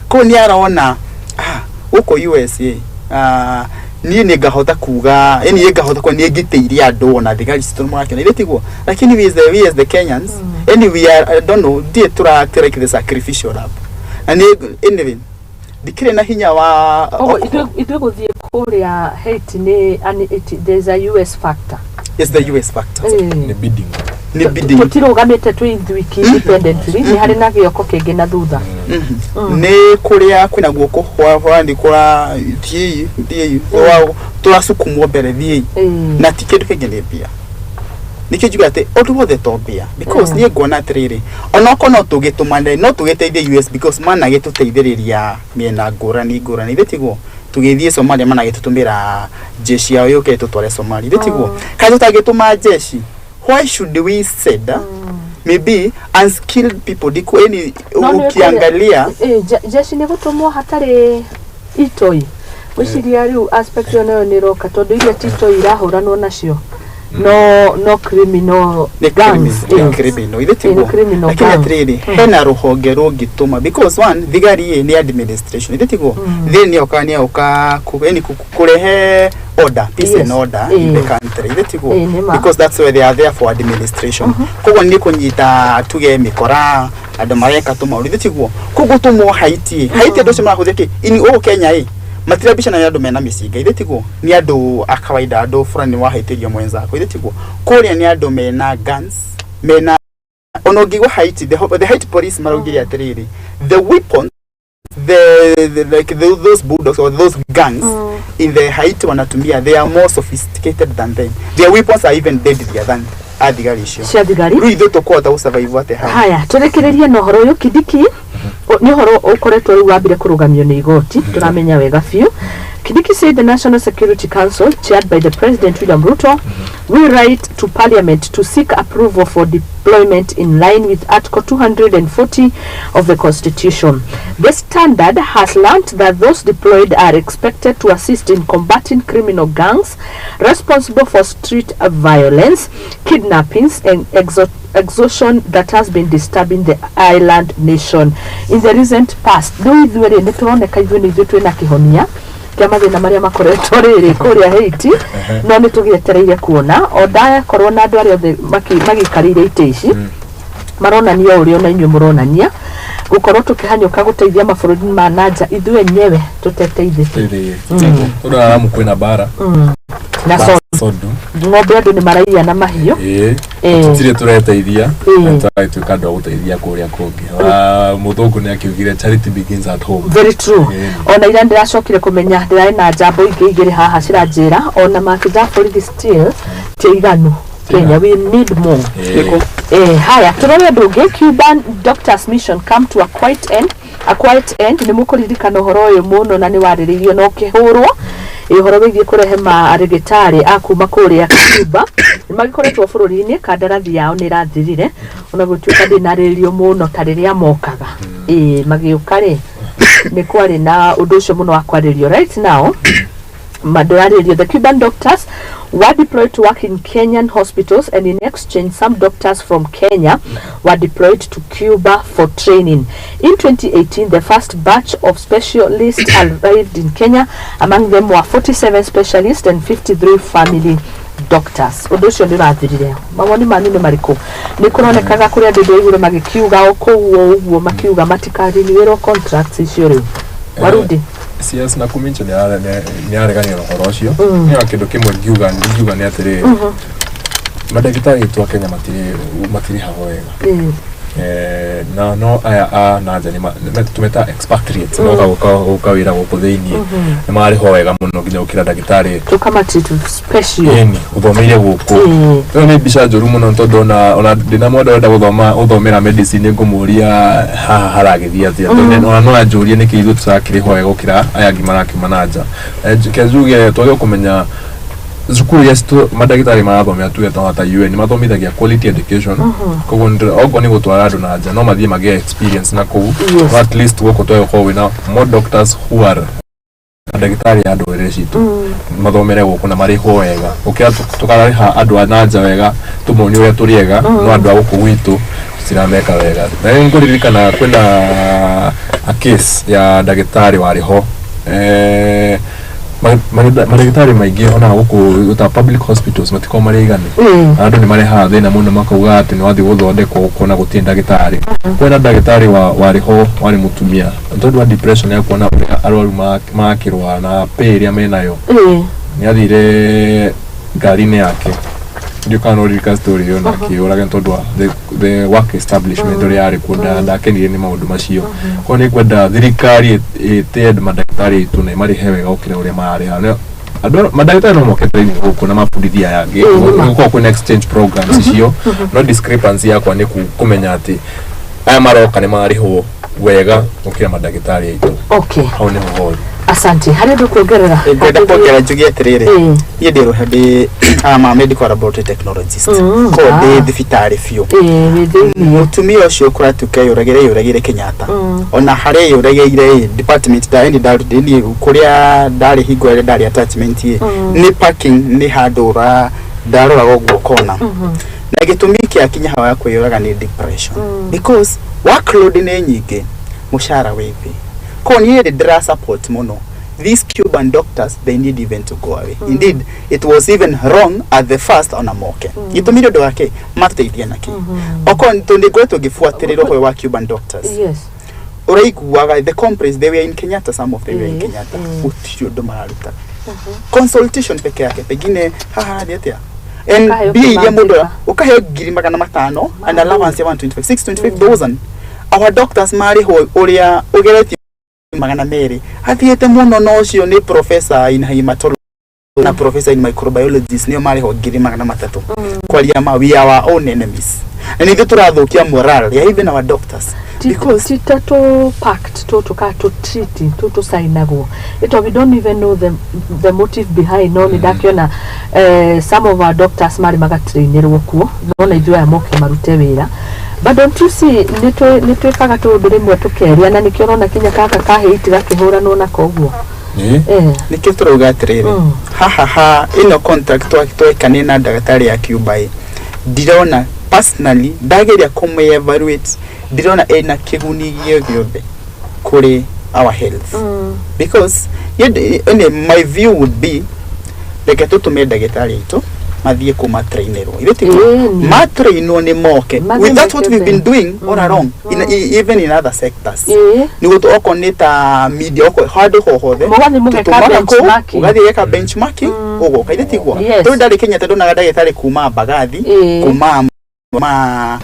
Koguo nĩ arona, ah, gũkũ USA, ah, niĩ nĩ ngahota kuga, yani nĩ ngahota kuga nĩ ngitĩire andũ ona thigari citũ nĩ mũrakĩona, ithe tiguo? Lakini we as the Kenyans, yani we are, I don't know, ndiĩ tũra like the sacrificial lamb. Na nĩ anyway ndikĩrĩ na hinya wa Koguo ithuĩ gũthiĩ kũrĩa Haiti nĩ there's a US factor. It's the US factor. Nĩ bidding. Nĩ bidding. Tũtirũgamĩte twĩ ithuiki independently, nĩ harĩ na gĩoko kĩngĩ na thutha. Nĩ kũrĩa kwĩna guoko hwani kũra thiĩi thiĩi, tũrasukumwo mbere, thiĩi. Na ti kĩndũ kĩngĩ, nĩ mbia. Nĩkĩo njuga atĩ ũndũ wothe to mbia, because niĩ nguona atĩrĩrĩ, onokorwo no tũgĩtũmane, no tũgĩteithie US, because managĩtũteithĩrĩria mĩena ngũrani ngũrani, ithe tiguo? Tũgĩthiĩ Somalia managĩtũtũmĩra jeshi yao yũke tũtware Somalia, ithe tiguo? Kaĩ tũtangĩtũma jeshi? Why should we send maybe unskilled people? Ndiko yani No nĩ ukiangalia jeshi nĩ gũtũmwo hatarĩ itoi, gwĩciria rĩu aspect ĩyo nayo nĩ ĩroka, tondũ iria ti itoi irahũranwo nacio, no criminal nĩ gangs. criminal, nĩ criminal, ithe Nĩ tiguo? criminal Lakini gang. atĩrĩrĩ, hena rũhonge rũngĩtũma, because one, thigari ĩ nĩ administration, ithe tiguo? Thĩ nĩoka nĩoka yani kũrehe order, peace and order in the country, ithe tiguo? Nĩ ma. Because that's why they are there, for administration. Koguo nĩ kũnyita tuge mĩkora, andũ mareka tũmaũndũ, ithe tiguo? Koguo tũmwo Haiti, Haiti andũ acio marahũthĩra kĩ ini gũkũ Kenya ĩ matirabicana nĩ andũ mena mĩcinga, ithe tiguo? Nĩ andũ a kawaida, andũ fulani wahĩtĩrio mwenzako, ithe tiguo? Kũrĩa nĩ andũ mena guns, mena ona ũngĩigua Haiti, the Haiti police maraugire atĩrĩrĩ, the weapons, the like those bulldogs or those gangs in the Haiti wanatumia, they are more sophisticated than them. Their weapons are even deadlier than athigari icio. Cia thigari. Rĩu ithuĩ tũkũhota gũsurvive atĩa hau? Haya, tũrĩkĩrĩrie na ũhoro ũyũ, Kindiki. Nĩ ũhoro ũkoretwo rĩu wambire kũrũgamio nĩ igoti, tũramenya wega biũ. Kindiki said the National Security Council, chaired by the President William Ruto, will write to Parliament to seek approval for deployment in line with Article 240 of the Constitution. The Standard has learnt that those deployed are expected to assist in combating criminal gangs responsible for street violence, kidnappings, and extortion that has been disturbing the island nation in the recent past. Rĩu ithuĩ rĩ, nĩ tũroneka ithuĩ nĩ ithuĩ twĩna kĩhonia kĩa mathĩna marĩa makoretwo rĩrĩ kũrĩa Haiti, no nĩ tũgĩetereire kuona o ndakorwo na andũ arĩa othe magĩikarĩire itĩ ici maronania ũrĩa ona inyuĩ mũronania gũkorwo tũkĩhanyũka gũteithia mabũrũri ma nanja, ithuĩ enyewe tũteteithĩte. Tondũ aramu kwĩna mbara Na so Sondu. Ng'ombe andũ nĩ maraiya na mahiũ. Tũtirĩ tũreteithia, Ĩĩ. na tũragĩtuĩka andũ a gũteithia kũrĩa kũngĩ. Wa mũthũngũ nĩ akiugire, "Charity begins at home." Very true. Ona ira ndĩracokire kũmenya ndĩrarĩ na njambo ingĩ igĩrĩ haha ciranjĩra ona maabitha a borithi still ti aiganu Kenya, we need more. Haya, tũrore ũndũ ũngĩ. Cuban doctors mission come to a quiet end. Nĩ mũkũririkana ũhoro ũyũ mũno na nĩ warĩrĩirio na ũkĩhũrwo. Ũhoro wĩgiĩ kũrehe marĩgĩtarĩ a kuma kũrĩa Cuba nĩ magĩkoretwo bũrũri-inĩ, kandarathi yao nĩ ĩrathirire, ona gũtuĩka ndĩnarĩrĩrio mũno ta rĩrĩa mokaga. Magĩũka rĩ, nĩ kwarĩ na ũndũ ũcio mũno wa kwarĩrio. Right now Madorari, the Cuban doctors were deployed to work in Kenyan hospitals, and in exchange, some doctors from Kenya were deployed to Cuba for training. In 2018, the first batch of specialists arrived in Kenya. Among them were 47 specialists and 53 family doctors. Ũndũ ũcio nĩ ũrathirire. Mawoni manyu nĩ marĩkũ? Nĩ kũronekaga kũrĩ andũ ndĩ igũrũ magĩkiuga o kũu o ũguo, makiuga matikarinĩrwo contracts icio rĩu. Warundi. CS na Kumincho nĩ areganire na ũhoro ũcio. Nĩ kĩndũ kĩmwe ngiuga nĩ atĩrĩrĩ, mandagĩtarĩ aitũ a Kenya matirĩhagwo wega. Na no aya a na nja tũmeta expatriates, moka gũka wĩra gũkũ thĩiniĩ, nĩ marĩhwo wega mũno nginya gũkĩra ndagĩtarĩ Tũkamati special. Ĩni ũthomeire gũkũ. Ĩyo nĩ mbica njũru mũno, tondũ ona ndĩna mwenda ũrenda gũthoma gũthomera medicine, ngũmũria haha haragĩthiĩ atĩa? Tondũ ona no anjũrie nĩkĩ ithuĩ tũrakĩrĩhwo wega gũkĩra aya angĩ marakiuma na nja. Ke njuge twagĩrĩirwo kũmenya cukuru iria mandagĩtarĩ marathomera, tuge ta UN, mathomithagia quality education. Koguo okorwo nĩ gũtwara andũ na nja, no mathiĩ magĩe experience na kũu. No at least gũkũ twagĩrĩirwo gũkorwo wĩna more doctors who are ndagĩtarĩ a ndũrĩrĩ citũ, mathomere gũkũ na marĩhwo wega gũkĩra tũkarĩha andũ a na nja wega, tũmonie ũrĩa tũrĩ ega, no andũ a gũkũ gwitũ tũtirameka wega. Na nĩ ngũririkana kwĩna a case ya ndagĩtarĩ warĩ ho. Mandagĩtarĩ maingĩ ona gũkũ ta public hospitals matikoragwo marĩ aiganu. Andũ nĩ marehaga thĩna mũno, makauga atĩ nĩ wathiĩ gũthondekwo ũkona gũtirĩ ndagĩtarĩ. Kwĩna ndagĩtarĩ warĩ ho, warĩ mũtumia, tondũ wa depression ya kuona ũrĩa arwaru makĩrwara na pay ĩrĩa menayo, nĩ athire ngari-inĩ yake. Ndiũ kana no ũririkane story ĩyo, na akĩũraga nĩ tondũ wa the work establishment ũrĩa yarĩ kuo. Ndakenire nĩ maũndũ macio. Koguo nĩ ngwenda thirikari ĩtĩe mandagĩtarĩ aitũ na ĩmarĩhe wega gũkĩra ũrĩa mararĩha. Andũ mandagĩtarĩ no moke training gũkũ na mabundithia aya angĩ. Gũkorwo kwĩna exchange programs icio, no discrepancy yakwa nĩ kũmenya atĩ aya maroka nĩ mararĩhwo wega gũkĩra mandagĩtarĩ aitũ. Hau nĩho horu. Asante. Harĩ ũndũ kuongerera? Ngwenda kuongerera njuge atĩrĩrĩ, niĩ ndĩ rũhe ndĩ ama medical laboratory technologist, koguo ndĩ thibitarĩ biũ. Wĩ thĩiniĩ. Mũtumia ũcio kũratuĩka yũragĩre Kenyatta, ona harĩa yũragĩire ĩ department ndarĩ niĩ kũrĩa ndarĩ hingo ĩrĩa ndarĩ attachment ĩ nĩ parking, nĩ handũ ũra ndaroraga ũguo kona. Na gĩtũmi kĩa kinya hau ya kwĩyũraga nĩ depression, because workload nĩ nyingĩ, mũcara wĩ thĩ. Koguo niĩ ndĩra support mũno these Cuban doctors. They need even to go away. Indeed, it was even wrong at the first ona moke. Gĩtũmi nĩ ũndũ wake matũteithia nakĩ? Okorwo tondũ ngoretwo ngĩbuatĩrĩra ũhoro wa Cuban doctors, ũraiguaga the complaints. They were in Kenyatta, some of them were in Kenyatta. Gũtirĩ ũndũ mararuta, consultation peke yake. Pengine haha harathiĩ atĩa? And Ũkaheo mbia iria mũndũ kĩbandĩka. Ũkaheo 500,000 and allowance ya 125, 625,000. Our doctors marĩhwo ũrĩa ũgeretie 200, athiĩte mũno, no ũcio nĩ professor in hematology na professor in microbiologist, nĩo marĩhwo 300,000. Kwaria ma, we are our own enemies, na nithuĩ tũrathũkia morale ya even our doctors because Ti ta tũ pact tũtũ ka tũ treaty tũtũ sainagwo ito, we don't even know the motive behind. No nĩ ndakĩona some of our doctors marĩ magatrainĩrwo kuo, no na ithuĩ aya moke marute wĩra. But don't you see, nĩ twĩkaga tũũndũ rĩmwe tũkeria, na nĩkĩo ũrona kinya gaka kahĩiti gakĩhũranwo nako ũguo. Nĩkĩo tũrauga atĩrĩrĩ, haha ha ĩno contract twekanie na ndagĩtarĩ ya Cuba ĩ, ndirona personally, ndageria kũmĩ evaluate, ndirona ĩna kĩguni gĩo gĩothe kũrĩ our health, because my view would be reke tũtũme ndagĩtarĩ aitũ mathiĩ kũ matrainĩrwo, ithe tiguo? Ĩni. Matrainwo nĩ moke. Mathiĩ With that's what we've been mekĩte. doing all along even in other sectors. Nĩguo okorwo nĩ ta media, okorwo handũ ho hothe Mũgathiĩ mũgeka tũtũmaga kũu, benchmarking. ũgathiĩ geka benchmarking, ũgoka, ithe tiguo? Yes. Tondũ ndarĩ Kenya ndonaga ndagĩtarĩ kuma Mbagathi, kuma ma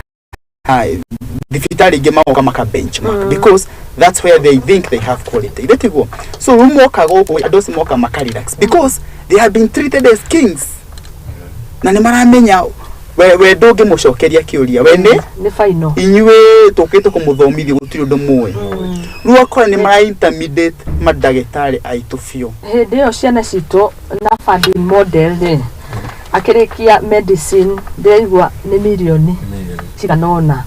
thibitarĩ ingĩ, magoka maka benchmark, because that's where they think they have quality, ithe tiguo? So rĩu moka gũkũ, andũ acio moka maka relax because they have been treated as kings, na nĩ maramenya we ndũngĩmũcokeria kĩũria, we nĩ Nĩ final. Inyuĩ tũkĩte kũmũthomithia, gũtirĩ ũndũ mũĩ. Rĩu akora nĩ mara intimidate mandagĩtarĩ aitũ biũ. Hĩndĩ ĩyo ciana citũ na funding model rĩ, akĩrĩkia medicine ndĩraigua nĩ mirioni cigana ũna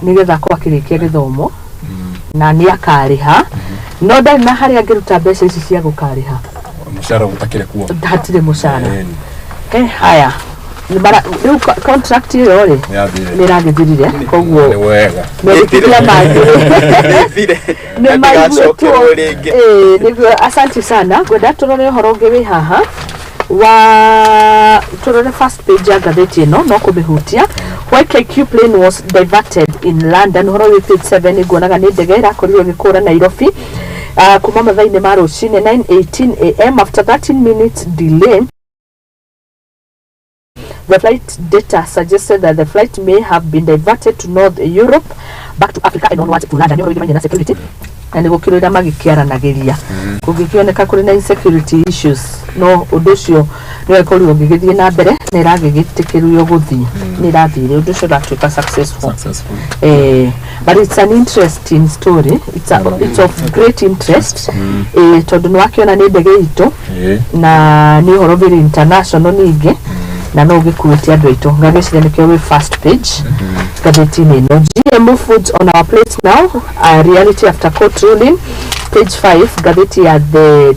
nĩgetha akorwo akĩrĩkia gĩthomo, na nĩ akarĩha, no ndarĩ na harĩa angĩruta mbeca ici cia gũkarĩha. Mũcara ũtakĩrĩ kuo. Hatirĩ mũcara. Ĩni. Haya. Rĩu contract ĩyo rĩ, Nĩ yathire. nĩ ĩragĩthirire, koguo Nĩ wega. mendekithia mangĩ Nĩthire. nĩ maiguĩtwo. Ndigacokerwo rĩngĩ. Ĩĩ, nĩguo. Asante sana. Ngwenda tũrore ũhoro ũngĩ wĩ haha wa tũrore first page ya ngathĩti ĩno, no kũmĩhutia. Why KQ plane was diverted in London, ũhoro wĩ page 7. Nguonaga nĩ ndege ĩrakorirwo ĩgĩkũra Nairobi kuma mathaa-inĩ ma rũcinĩ 9:18 am. After 13 minutes delay, the flight data suggested that the flight may have been diverted to North Europe, back to Africa and onwards to London. Nĩ ũhoro wĩgiĩ na security na nĩ gũkĩrĩra magĩkĩaranagĩria kũngĩkĩoneka kũrĩ na insecurity issues, no ũndũ ũcio nĩ ũgĩkorirwo ũgĩgĩthiĩ na mbere na ĩragĩgĩtĩkĩrio gũthiĩ, nĩ ĩrathire, ũndũ ũcio ũratuĩka successful. Successful. But it's an interesting story. It's of great interest, tondũ nĩ wakĩona nĩ ndege itũ na nĩ ũhoro very international ningĩ na no ũgĩkuĩte andũ aitũ. Ngagĩciria nĩkĩo wĩ first page ngathĩti-inĩ ĩno. GMO foods on our plate now, reality after court ruling, page 5, ngathĩti ya The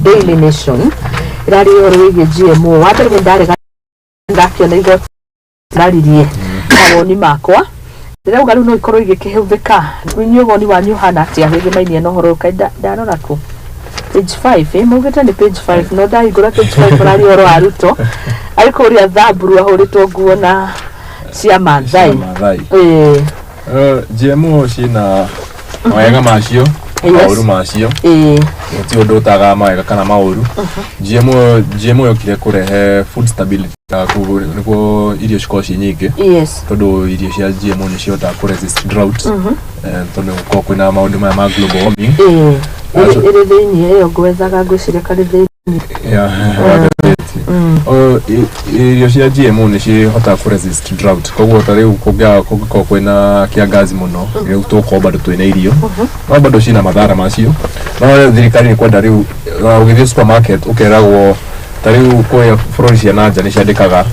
Daily Nation ĩrarĩ ũhoro wĩgiĩ GMO. Wa mbere nĩ ndarega ndakĩona igoti raririe mawoni makwa, ndĩrauga rĩu no ikorwo igĩkĩhũthĩka. Inyuĩ woni wanyu ũhana atĩa wĩgĩmainie na ũhoro ũyũ? Kaĩ ndarora kũ page 5, maugĩte nĩ page 5, no ndahingũra page 5 ũraria ũhoro wa Ruto arĩ kũrĩa Thamburu ahũrĩtwo nguo na cia Maathai. Maathai. Ĩĩ. GMO ciĩna mawega macio, maũru macio. Gũtirĩ ũndũ ũtagaga mawega kana maũru. GMO yokire kũrehe food stability na nĩguo irio cikorwo ciĩ nyingĩ, tondũ irio cia GMO nĩ cihotaga kũ resist drought, tondũ gũkorwo kwĩna maũndũ maya ma global warming. Ĩĩ, ĩrĩ thĩiniĩ ĩyo ngwethaga, ngwĩciria karĩ thĩiniĩ. Ya, wa ngathĩti. Irio cia GMO nĩ cihotaga kũ resist drought, koguo ta rĩu kũngĩkorwo kwĩna kĩangazi mũno, rĩu tũgũkorwo bado twĩna irio, no bado ciĩna mathara macio. No thirikari nĩ kwenda rĩu ona ũgĩthiĩ supermarket ũkeragwo, ta rĩu kũrĩa bũrũri cia nanja nĩ ciandĩkaga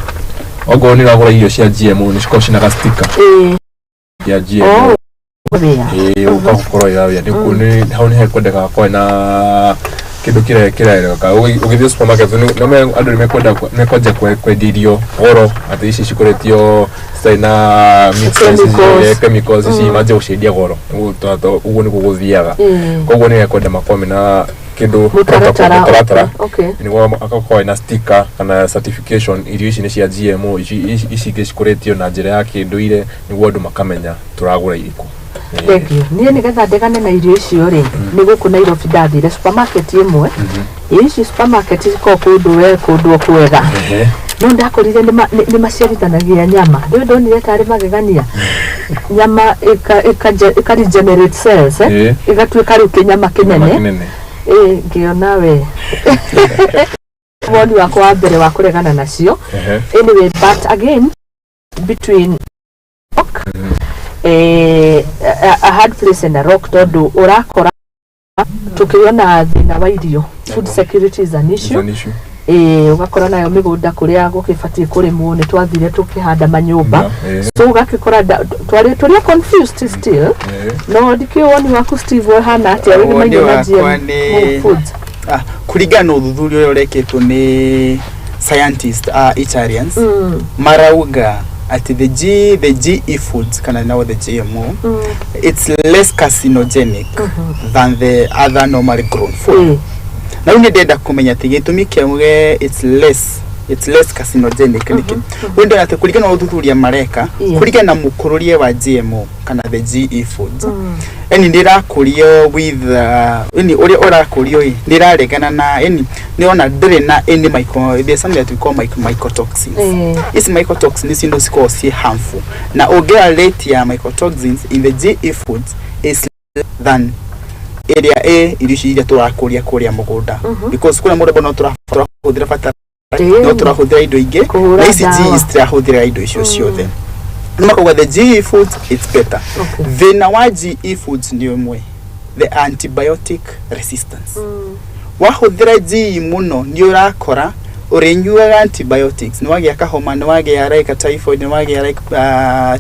okorwo nĩ ũragũra irio cia GMO nĩ cikoragwo ciĩna ga sticker ya GMO. Oh, wĩa. Ĩĩ, ũgakorwo ĩrawĩa nĩ hau nĩ hekwendeka hakorwo na kĩndũ kĩrĩa kĩrereka. Ũgĩthiĩ supermarket andũ nĩ mekwenda mekwanjia kwendia irio goro atĩ ici cikũrĩtio citarĩ na mix Chemicals. Chemicals ici manjie gũciendia goro. Ũguo nĩguo gũthiaga. Koguo nĩ mekwenda makorwo mena kĩndũ mũtaratara. Mũtaratara, nĩguo agakorwo ena sticker kana certification, irio ici nĩ cia GMO, ici ingĩ cikũrĩtio na njĩra ya kĩndũire, nĩguo andũ makamenya tũragũra irĩkũ. Thank you. Niĩ nĩgetha ndegane na irio icio rĩ, nĩ gũkũ Nairobi ndathire supermarket ĩmwe. Irio ici supermarket cikoragwo kũndũ we kũndũ o kwega, no ndakorire nĩ maciarithanagia nyama. Rĩu ndonire tarĩ magegania nyama ĩka regenerate cells, ĩgatuĩka rĩu kĩnyama Nyama kĩnene. Kĩnene. Ĩ ngĩona we woni wakwa wa mbere wa kũregana nacio. Anyway, but again, between rock, a hard place and a rock, tondũ ũrakora tũkĩona thĩna wa irio, food security is an Is issue. an issue. Ĩĩ, ũgakora nayo mĩgũnda kũrĩa gũgĩbatiĩ kũrĩmwo nĩ twathire tũkĩhanda manyũmba. So ũgakĩkora twarĩ tũrĩa confused still. No ndikĩũĩ woni waku, Steve, ũhana atĩa Woni wĩgĩmainie na wakwa GM nĩ foods? Kũringana na ũthuthuria ũrĩa ũrekĩtwo nĩ scientist Italians, marauga atĩ the GE foods kana now the GMO, it's less carcinogenic than the other normally grown food. Na rĩu nĩ ndĩrenda kũmenya atĩ gĩtũmi kĩamwe it's less carcinogenic nĩkĩ. Rĩu ndĩrona atĩ kũringana na ũthuthuria mareka, kũringana na mũkũrũrie wa GMO kana the GE foods, yani ndĩrakũrio with yani ũrĩa ũrakũrio ĩ ndĩraregana na, yani nĩona ndĩrĩ na any myco, there's something that we call mycotoxins. Ici mycotoxins ici no cikoragwo ciĩ harmful, na ũngĩra rate ya mycotoxins in the GE foods is less than ĩrĩa ĩ irio ici iria tũrakũria kũrĩa mũgũnda, because kũrĩa mũgũnda no tũrahũthĩra batara, no tũrahũthĩra indo ingĩ, Kũhũra na ici ndawa. GE citirahũthĩra indo icio ciothe. Nĩ makauga the GE foods, it's better. Thĩna wa GE foods nĩ ũmwe, the antibiotic resistance. Wahũthĩra GE mũno nĩ ũrakora Ũrĩnyuaga antibiotics, nĩ wagĩa kahoma, nĩ wagĩa like a typhoid, nĩ wagĩa like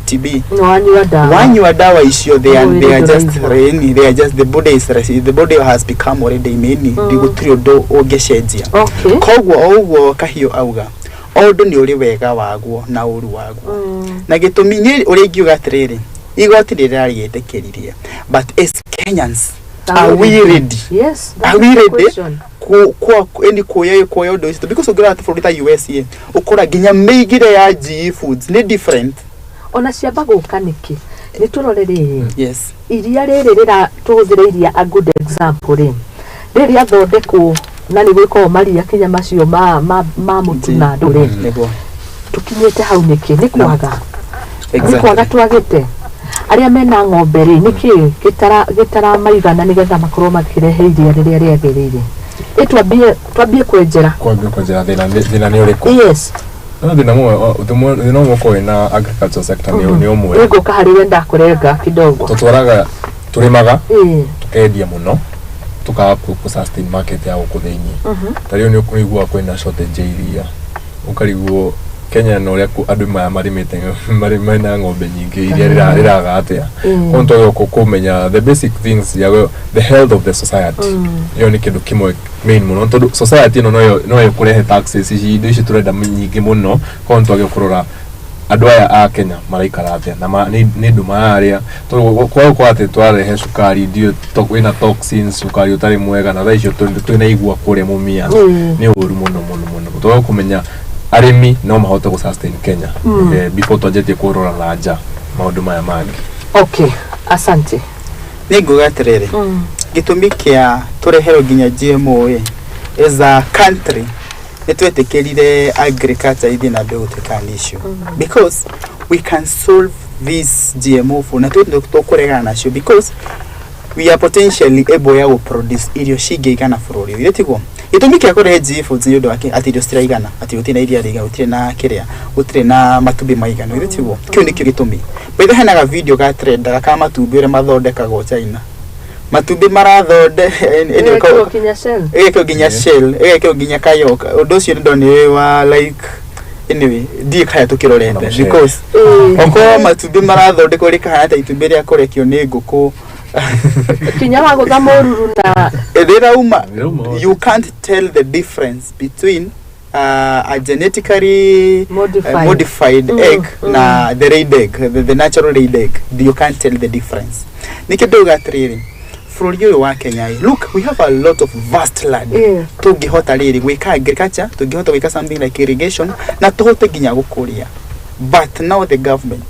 TB. Nĩ wanyua ndawa. Wanyua dawa icio, Mwĩrĩ they are just ndũraigua. Really, they are just the body has become already immune. Gũtirĩ ũndũ ũngĩcenjia. Koguo o ũguo kahiũ auga, o ũndũ nĩ ũrĩ wega waguo na ũru waguo. Na gĩtũmi niĩ ũrĩa ingiuga atĩrĩrĩ, igoti rĩrarĩtĩkĩririe, but as Kenyans, are we ready? Yes, that Are is we the ready question. Kwa kuoya ũndũ ũcio? Because ũngĩrora bũrũri ta USA, ũkora nginya mĩigĩre ya GE foods nĩ different. Ona ciamba gũka nĩkĩ? Nĩ tũrore rĩrĩ, iria rĩrĩ rĩra tũhũthĩre iria a good example rĩ, rĩrĩ rĩathondekwo na nĩ gwĩkorwo maria kinya macio ma mũtu na andũ rĩ, tũkinyĩte hau nĩkĩ? Nĩ kwaga, nĩ kwaga twagĩte arĩa mena ng'ombe rĩ, nĩkĩ gĩtaramaigana nĩgetha makorwo makĩrehe iria rĩrĩa rĩagĩrĩire? Ĩ twambie kwenjera. Kwambia kwenjera thĩna nĩ ũrĩkũ? Yes. No thĩna ũmwe ũkoragwo wĩna agriculture sector nĩ ũmwe. Nĩngũka harĩ we, ndakũrenga kidogo. Tũtwaraga, tũrĩmaga, tũkendia mũno, tukaga kũ sustain market ya gũkũ thĩinĩ. Ta rĩu nĩ ũkũigua kwĩna shortage ya iria, ũkarigwo Kenya na ũrĩa andũ maya marĩmĩte mena ng'ombe nyingĩ, iria rĩraga atĩa? Koguo nĩtwagĩrĩirwo kũmenya the basic things ya the health of the society. Ĩyo nĩ kĩndũ kĩmwe main mũno, tondũ society ĩno noyo ĩkũrehe taxes ici, indo ici tũrenda nyingĩ mũno. Koguo nĩtwagĩrĩirwo kũrora andũ aya a Kenya maraikara atĩa na nĩ ndũ mararĩa, tondũ kwaga gũkorwo atĩ twarehe cukari ndiũ wĩna toxins, cukari ũtarĩ mwega, na thaa icio twĩna igua kũrĩa Mũmia. Nĩ ũru mũno mũno mũno. Twagĩrĩirwo kũmenya arĩmi no mahote gũ sustain Kenya before twanjĩtie kũrora na nja maũndũ maya mangĩ. Okay, asante. Nĩ nguga atĩrĩrĩ, gĩtũmi kĩa tũreherwo nginya GMO ĩ, as a country nĩ twetĩkĩrire agriculture ithiĩ na mbere gũtuĩka an issue because we can solve this GMO food na tũkũregana nacio because we are potentially able ya gũproduce irio cingĩigana bũrũri ũyũ. Tiguo gĩtũmi kĩa kũrehe GE foods nĩ ũndũ wake atĩ irio citiraigana, atĩ gũtirĩ na iria rĩigana, gũtirĩ na kĩrĩa, gũtirĩ na matumbĩ maiganu, githĩ tiguo? Kĩu nĩkĩo gĩtũmi. By hena ga video ga trendaga ka matumbĩ ũrĩa mathondekagwo China, matumbĩ marathonde Ĩgekĩrwo kinya shell. Ĩgekĩrwo nginya shell, ĩgekĩrwo nginya kayolk. Ũndũ ũcio nĩ ndonire wa like, anyway, ndiĩ kaya tũkĩrorete Na mũcere. Because okorwo matumbĩ marathondekwo rĩkahana ta itumbĩ rĩa kũrekio nĩ ngũkũ. Kinya wa gũtha mũruru na Rĩrauma. Rĩrauma. You can't tell the difference between a genetically Modified. Modified egg na the laid egg, the natural laid egg. You can't tell the difference. Nĩkĩo ndauga atĩrĩrĩ, bũrũri ũyũ wa Kenya ĩ, look, we have a lot of vast land. Tũngĩhota rĩrĩ gwĩka agriculture, tũngĩhota gwĩka something like irrigation na tũhote nginya gũkũria, but now the government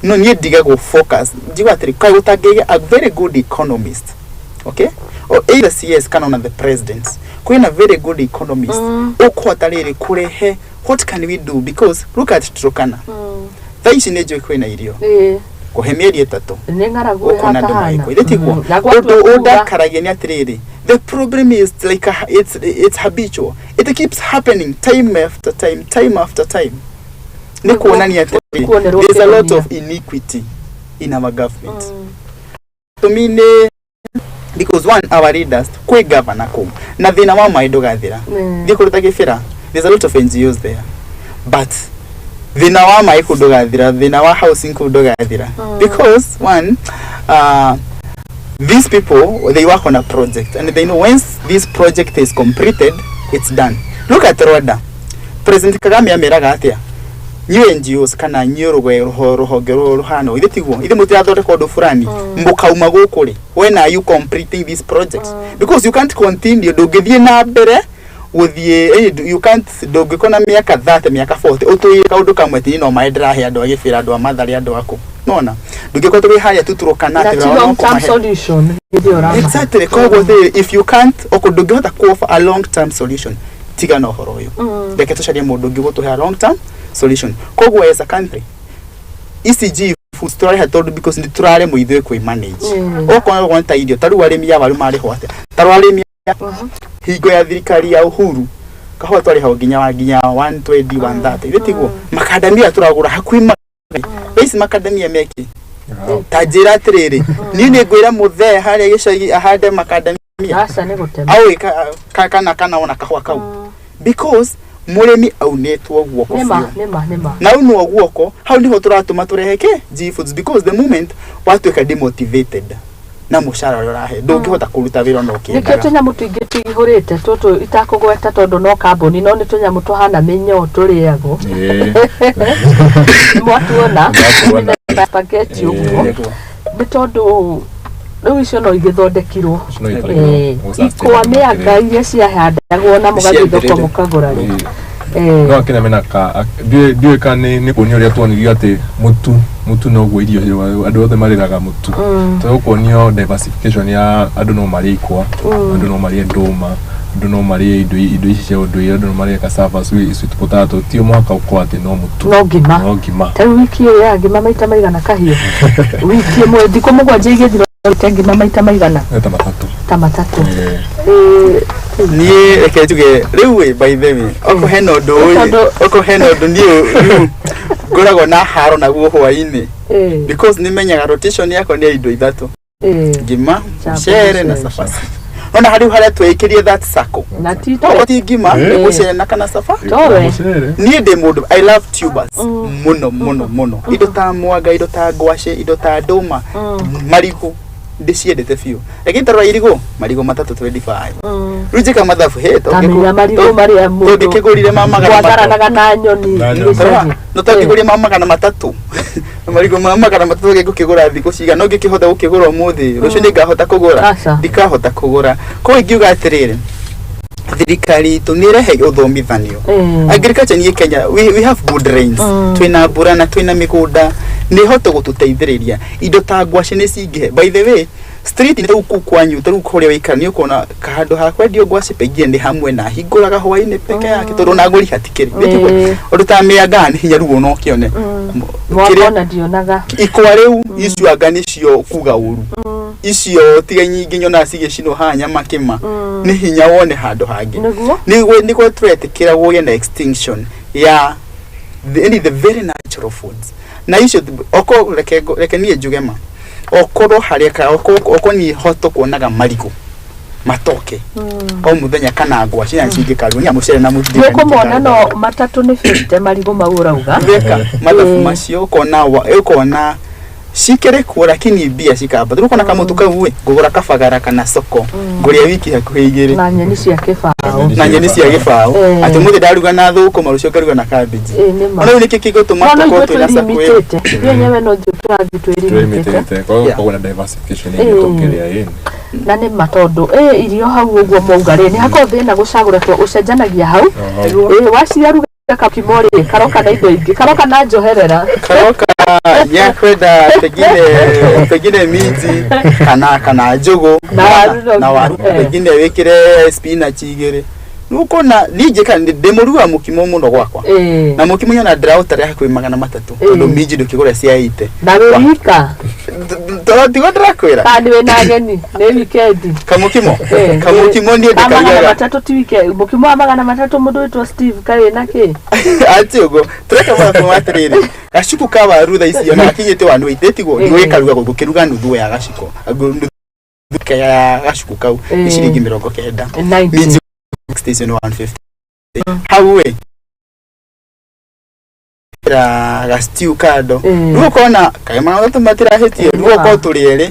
no niĩ ndigagwo focus, njigua atĩrĩ, kaĩ gũtangĩgĩa a very good economist, okay, or either CS kana ona the president, kwĩna very good economist ũkũhota rĩrĩ kũrehe what can we do? Because look at Turkana thaa ici, nĩ njũĩ kwĩna irio kũhe mĩeri 3. Nĩ ng'aragu. Ũkona andũ ĩhatahana. magĩkwo ithe tiguo? Na gwatua Ũndũ kura. ũndakaragia nĩ atĩrĩrĩ, the problem is like it's habitual, it keeps happening time after time, time after time. Nĩ kuonania atĩrĩrĩ, Kuonerwo there's a lot kĩhonia. of iniquity in our government. Tũmi nĩ because one, our leaders, kwĩ governor kũu na thĩna wa maĩ ndũgathira. Thiĩ kũruta gĩbĩra, there's a lot of NGOs there, but thĩna wa maĩ kũu ndũgathira, thĩna wa housing kũu ndũgathira, because one, these people, they work on a project and they know once this project is completed, it's done. Look at Rwanda. President Kagame ameraga atĩa nyuĩ NGOs kana nyuĩ rũhonge rũhana ithe tiguo ithe mũtirathondeka ũndũ fulani, mũkauma gũkũ rĩ? When are you completing this project? Because you can't continue, ndũngĩthiĩ na mbere gũthiĩ you can't, ndũngĩkorwo na mĩaka 30, mĩaka 40 ũtũire kaũndũ kamwe tini no maĩ ndĩrahe andũ a gĩbĩra, andũ a Mathare, andũ akũ nona ndũngĩkorwo tũrĩ harĩa tutũrũkana Na atĩ ti long term solution hĩndĩ ĩyo ũramahe. Exactly. Koguo atĩrĩrĩ, if you can't oko ndũngĩhota ku offer a long term solution, tiga na ũhoro ũyũ. Reke tũcarie mũndũ ũngĩ gũtũhe a long term solution. Koguo as a country, ici G foods tũrarehe tondũ because nĩ tũraremwo ithuĩ kwĩ manage. Okorwo nĩ ta irio, ta rĩu arĩmi a waru marĩhwo atĩa? Ta rĩu arĩmi hingo ya thirikari ya Uhuru, kahũa twarĩhagwo nginya 120, 130, ithe tiguo? Makandamia tũragũra hakuhĩ thaa ici makandamia meki ta njĩra atĩrĩrĩ, niĩ nĩ ngwĩra mũthee harĩa gĩcagi ahande makandamia? Aca, nĩ gũtema. Au kana ona kahũa kau, because Mũrĩmi aunĩtwo guoko Nĩma. biũ. Nĩma, nĩma. Na aunwo guoko hau niho tũratũma tũrehe kĩ G foods, because the moment watuĩka demotivated na mũcara ũrĩa ũrahe, ndũngĩhota kũruta wĩra ona Nĩkĩo ũkĩendaga. Tũnyamũ tũingĩ tũihũrĩte tũtũ itakũgweta tondũ no kambuni, no nĩ tũnyamũ tũhana mĩnyoo tũrĩagwo. Mwatuona. Mwatuona. Spaghetti ũguo. Nĩguo. Nĩ tondũ rĩu icio no igĩthondekirwo. Icio no ithondekirwo. Ikwa mĩanga iria ciahandagwo na mũgathiĩ thoko Ciambĩrĩire. mũkagũra rĩ. No akenya mena ka ndiũĩ kana nĩ kuonio ũrĩa tuonirio atĩ mũtu noguo irio andũ othe marĩraga mũtu. Tũgũkuonio diversification ya andũ no marĩe ikwa, andũ no marĩe ndũma, andũ no marĩe indo ici cia ũndũire, andũ no marĩe cassava, sweet potato, ti mũhaka ũkorwo atĩ no mũtu. No ngima. No ngima. Ta rĩu wiki ĩyo ya ngima maita maigana kahiũ? Wiki ĩmwe, thikũ 7 igĩthira, ũrĩte ngima maita maigana? Nĩ ta matatũ. Ta matatũ. Niĩ reke njuge rĩu ĩ, by the way, oko hena ũndũ ũyũ, oko hena ũndũ niĩ rĩu ngoragwo na haro naguo hwainĩ, because nĩmenyaga rotation yakwa nĩ ya indo ithatũ: ngima, Chapo, mũcere na mũcere. cabaci. Nona harĩu harĩa twĩkĩrie that circle, Na ti tokorwo ti ngima, nĩ mũcere na kana caba. Towe. Mũcere. Niĩ ndĩ mũndũ, I love tubers mũno mũno mũno, indo ta mwanga, indo ta ngwacĩ, indo ta ndũma, marigũ, ndĩciendete biũ. Lakini tarora irigũ, marigũ matatũ 25. Rĩu njĩka mathabu he Tamenya marigũ marĩa mũndũ tũngĩkĩgũrire ma 300. Gwatharanaga na nyoni. Na nyoni. Tarora, gĩcagi. no tũngĩgũria ma 300, marigũ ma 300 ngũkĩgũra thikũ cigana? Ũngĩkĩhota gũkĩgũra ũmũthĩ, rũciũ nĩngahota kũgũra? Aca. Ndikahota kũgũra. Koguo ingiuga atĩrĩrĩ, thirikari itũ nĩ ĩrehe ũthomithanio. Agriculture niĩ Kenya we have good rains, twĩna mbura na twĩna mĩgũnda, nĩ ĩhote gũtũteithĩrĩria. Indo ta ngwacĩ nĩ cingĩhe. By the way, street nĩ rĩu kũu kwanyu, ta rĩu kũrĩa wĩikara, nĩ ũkuona handũ ha kwendio ngwacĩ pengine nĩ hamwe na hingũraga hwainĩ peke yake, tondũ ona agũri hatikĩrĩ. Ĩĩ. Ũndũ ta mĩanga nĩ hinya rĩu ona ũkĩone. Mwaka Kĩrĩa- ona ndionaga. Ikwa rĩu icio anga nĩcio kuga ũru, icio tiga nyingĩ nyonaga cigĩcinwo haha nyamakĩma, nĩ hinya wone handũ hangĩ. Nĩguo. Nĩguo tũretĩkĩra gũgĩe na extinction ya the very natural foods na icio oko reke niĩ njuge ma okorwo harĩa ka oko niĩ hoto kuonaga marigũ matoke o mũthenya kana ngwacĩ na cingĩkarugwo nya mũcere na mũtu. Nĩ ũkũmona no matatũ nĩ 50 marigũ mau ũrauga. Weka mathabu macio, ũkona ũkona cikĩrĩ kuo, lakini mbia cikamba. Rĩu ũkona kamũtu kau ĩ ngũgũra kabagara kana soko, ngũrĩa wiki hakuhĩ 2. Na nyeni cia kĩbaũ. Na nyeni cia gĩbaũ. Atĩ mũthĩ ndaruga na thũkũma, rũciũ ngaruga na cabbage. Ĩĩ, nĩ ma. Ona rĩu nĩkĩ kĩgũtũma No tũkorwo ithuĩ twĩna sacco ĩyo? twĩlimitĩte, ithuĩ enyewe no ithuĩ tũrathiĩ twĩlimitĩte. Twĩlimitĩte. Koguo koguo na diversification ĩngĩ tũkĩrĩa ĩni. Na nĩ ma tondũ irio hau ũguo mwauga rĩ, nĩ hakoragwo thĩna gũcagũra tondũ ũcenjanagia hau. Waciaruga kakimo rĩ, karoka na indo ingĩ, karoka na njoherera. Karoka nyakwenda pengine minji kana njũgũ. Na waru no na waru. Pengine wĩkĩre spinach igĩrĩ. Nĩũkuona niĩ njĩka ndĩmũruga mũkimo mũno gwakwa, na mũkimo nyona ndĩraũtarĩa hakuhĩ 300, tondũ minji ndũkĩgũra cia 80. Na wĩ wika? Tigo ndĩrakwĩra. Kana nĩ wĩna ageni, nĩ wikendi? Kamũkimo, kamũkimo niĩ Ka magana ndĩkarugaga. matatũ ti wikendi? Mũkimo wa 300, mũndũ wĩtwo Steve karĩ na kĩ? Ati ũguo tũreka mathabu atĩrĩrĩ, gacuku ka waru thaa ici ona gakinyĩte 180, tiguo? Nĩgĩkaruga gũkĩruga nuthu ya gaciko, nuthu ya gacuku kau nĩ ciringi 90. 90. Minji station 150 hau ĩ ra ga stew kando. Rĩu ũkona kaĩ 300 matirahĩtie, rĩu ũkorwo tũrĩ erĩ,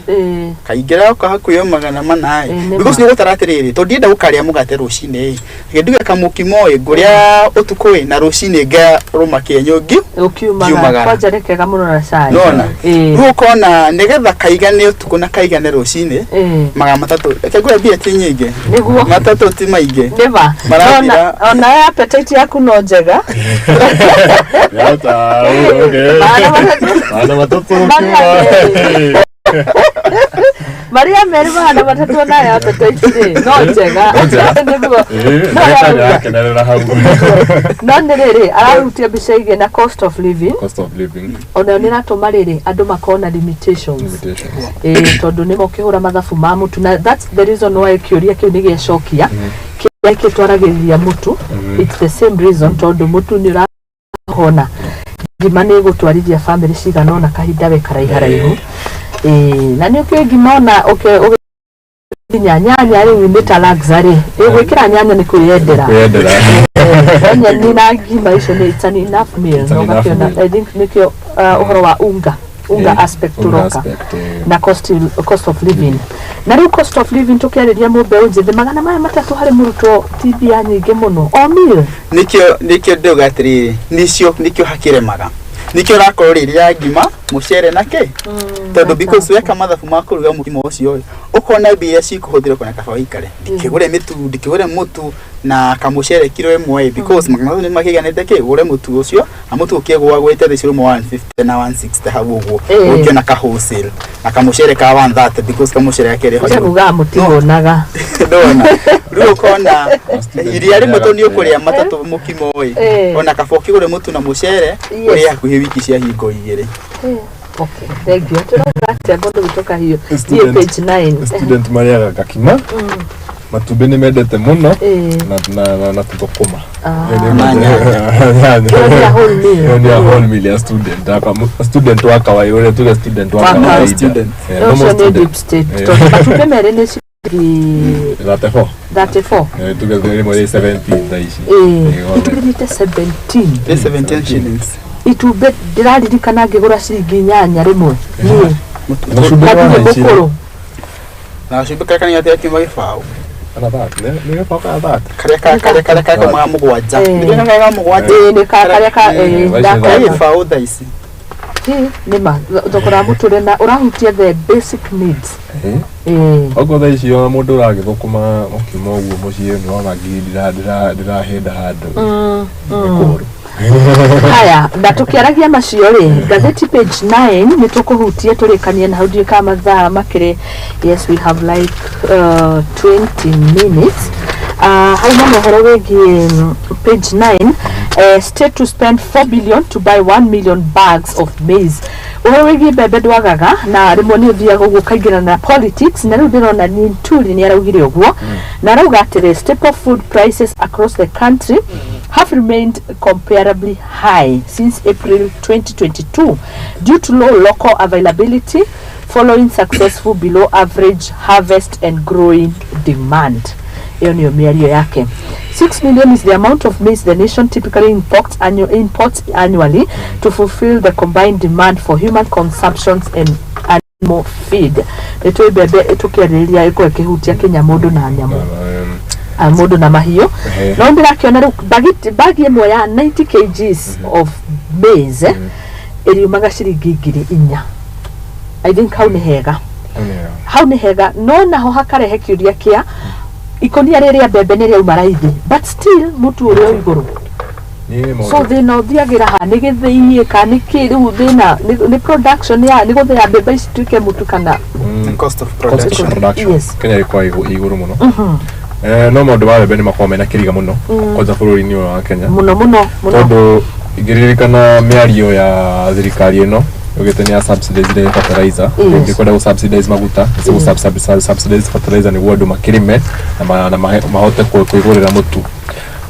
kaingĩra oka hakuhĩ o 400 Ĩĩ, nĩ ĩ, because ma. nĩ ũgũtara atĩrĩrĩ, tondũ ndienda gũkarĩa mũgate rũcinĩ ĩ, reke nduge kamũkimo ĩ ngũrĩa ũtukũ ĩ, na rũcinĩ ngarũma kĩenyũ ũkiumagara. Ngiumagara. Kwanja nĩ kega mũno na cai. Nona rĩu ũkona nĩgetha kaigane ũtukũ na kaigane rũcinĩ, 300, reke ngũre mbia ti nyingĩ. Nĩguo. Matatũ ti maingĩ. Nĩma. Marathira. Ona appetite yaku no njega. Yata, okay. 300. 300 Marĩa ũkiuma. Marĩa merĩ 300 nayo appetite rĩ no njega. No njega. Nĩguo. No Ndagĩtarĩ araruga. arakenerera hau. No nĩ rĩrĩ arahutia mbica ĩgiĩ na cost of living. Cost of living. Onayo nĩ ĩratũma rĩrĩ andũ makorwo na limitations. Limitations. Ĩĩ, tondũ nĩ mokĩhũra mathabu ma mũtu, na that's the reason why kĩũria kĩu nĩ gĩacokia kĩrĩa kĩtwaragĩrĩria mũtu. It's the same reason, tondũ mũtu nĩ ũrahona, ngima nĩ ĩgũtwarithia family cigana ona kahinda we karaiharaihu. Ĩĩ, na nĩ ũkĩũĩ ngima ona nginya nyanya rĩu nĩ ta luxury. Ĩ, gwĩkĩra nyanya nĩ kwĩyendera. Kwĩyendera. Nyeni na ngima icio nĩ, it's an enough meal. It's an na enough ũgakĩona meal. I think nĩkĩo ũhoro wa unga aspect unga tũroka aspect, na cost of living. Na rĩu cost of living, tũkĩarĩria mũmbeũ njĩthĩ, 300 harĩ mũrutwo ti mbia nyingĩ mũno o meal. Nĩkĩo ndauga atĩrĩrĩ, nĩcio nĩkĩo hakĩremaga, nĩkĩo ũrakorwo rĩrĩa ngima, mũcere na kĩ, tondũ because weka mathabu ma kũruga mũkimo ũcio ĩ, ũkona mbia iria cikũhũthĩrwo kona kaba wĩikare ndikĩgũre mĩtu, ndikĩgũre mũtu na kamũcere kiro 1 ĩ, because 300 nĩ makĩiganĩte kĩ ũgũre mũtu ũcio, na mũtu ũkĩgũagwĩte thĩ cirũmwe 150 na 160 hau ũguo, ũngĩona ka wholesale na kamũcere ka 130, because kamũcere gakĩrĩ ho igũrũ. Kugaga mũtihũnaga. Ndona rĩu ũkona Student iria rĩmwe to nĩ marĩaga ũkũrĩa matatũ mũkimo ĩ, ona kaba ũkĩgũre mũtu na mũcere ũrĩe hakuhĩ wiki cia hingo 2. Okay, thank you. Tũrauga atĩa mũndũ gwitũ kahiũ? Thiĩ page 9. Student marĩaga gakima, matumbĩ nĩ mendete mũno, na tũthũkũma. Ah. Na nyanya. Ĩyo nĩ ya whole meal. Ĩyo nĩ ya whole meal ya student. Student wa kawaida, ũrĩa tuge student wa Wa kawaida. kawaida. Student. Normal Ũcio nĩ student. deep state, tondũ matumbĩ merĩ nĩ ciringi 34. 34. Tuge rĩmwe rĩ 17 thaa ici. Itumbĩ rĩmĩte 17. Nĩ 17 shillings. Itumbĩ ndĩraririkana ngĩgũra ciringi 8 rĩmwe niĩ. Na cumbĩ Na wa ndirĩ ici. mũkũrũ. Na gacumbĩ karĩa kanini atĩa kiuma 0. Kana 30, nĩ gĩbaũ kana 30. Karĩa kaumaga 7. Nĩ karĩa ka 7. Ĩĩ, nĩ karĩa ka Waici ndakona. Karĩa 0 thaa ici. Ĩĩ, nĩ ma thogora wa mũtũrĩre na ũrahutia the basic needs. Okorwo thaa ici ona mũndũ ũragĩthũkũma mũkimo ũguo mũciĩ nĩ wona ngiri ndĩrahĩnda handũ, nĩ kũũru. Haya, na tũkĩaragia macio rĩ, ngathĩti page 9 nĩ tũkũhutia tũrĩkanie na hau. Ndiũĩ kana mathaa makĩrĩ. Yes, we have like 20 minutes. Hau na ũhoro wĩgiĩ page 9, state to spend 4 billion to buy 1 million bags of maize. Ũhoro wĩgiĩ mbembe ndwagaga, na rĩmwe nĩ ũthiaga ũguo ũkaingĩrana na politics. Na rĩu ndĩrona nĩ Nturi nĩ araugire ũguo, na arauga atĩrĩ, staple food prices across the country have remained comparably high since April 2022 due to low local availability following successful below average harvest and growing demand. Hiyo niyo mĩario yake. 6 million is the amount of maize the nation typically imports annually to fulfill the combined demand for human consumptions and animal feed. Nĩ tũĩ mbembe tũkĩarĩrĩria ĩkorwo ĩkĩhutia kinya mũndũ na nyamũ, mũndũ na mahiũ. No ndĩrakĩona rĩu bagi ĩmwe ya 90 kgs of maize ĩriumaga ciringi 4,000. I think hau nĩ hega, hau nĩ hega, no naho hakarehe kĩũria kĩa ikũnia rĩrĩa mbembe nĩ rĩauma raithi, but still mũtu ũrĩ o igũrũ. So thĩna ũthiagĩra ha? Nĩ gĩthĩi kana nĩ kĩ? Rĩu thĩna nĩ production ya nĩ gũthĩa mbembe ici tuĩke mũtu kana Cost of cost of production. Production. Kenya ĩkoragwo igũrũ mũno. No maũndũ ma mbembe nĩ makoragwo mena kĩriga mũno kwanza bũrũri-inĩ ũyũ wa Kenya. Mũno mũno mũno. Tondũ ingĩririkana mĩario ya thirikari ĩno yugĩte nĩ ya subsidize fertilizer, ĩngĩkwenda gũ subsidize maguta, nĩ gũ subsidize fertilizer nĩguo andũ makĩrĩme na mahote kwĩgũrĩra mũtu.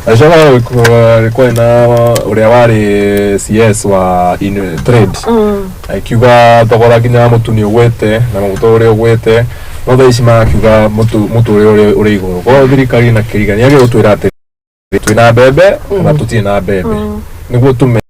Acoka kwarĩ na ũrĩa warĩ CS wa trade, akiuga thogora nginya wa mũtu nĩ ũgwĩte na maguta ũrĩa ũgwĩte, no thaa ici marakiuga mũtu ũrĩa ũrĩ igũrũ. Koguo thirikari na kĩriga nĩ yagĩrĩirwo gũtwĩra atĩ twĩna mbembe kana tũtirĩ na mbembe, nĩguo tũmenye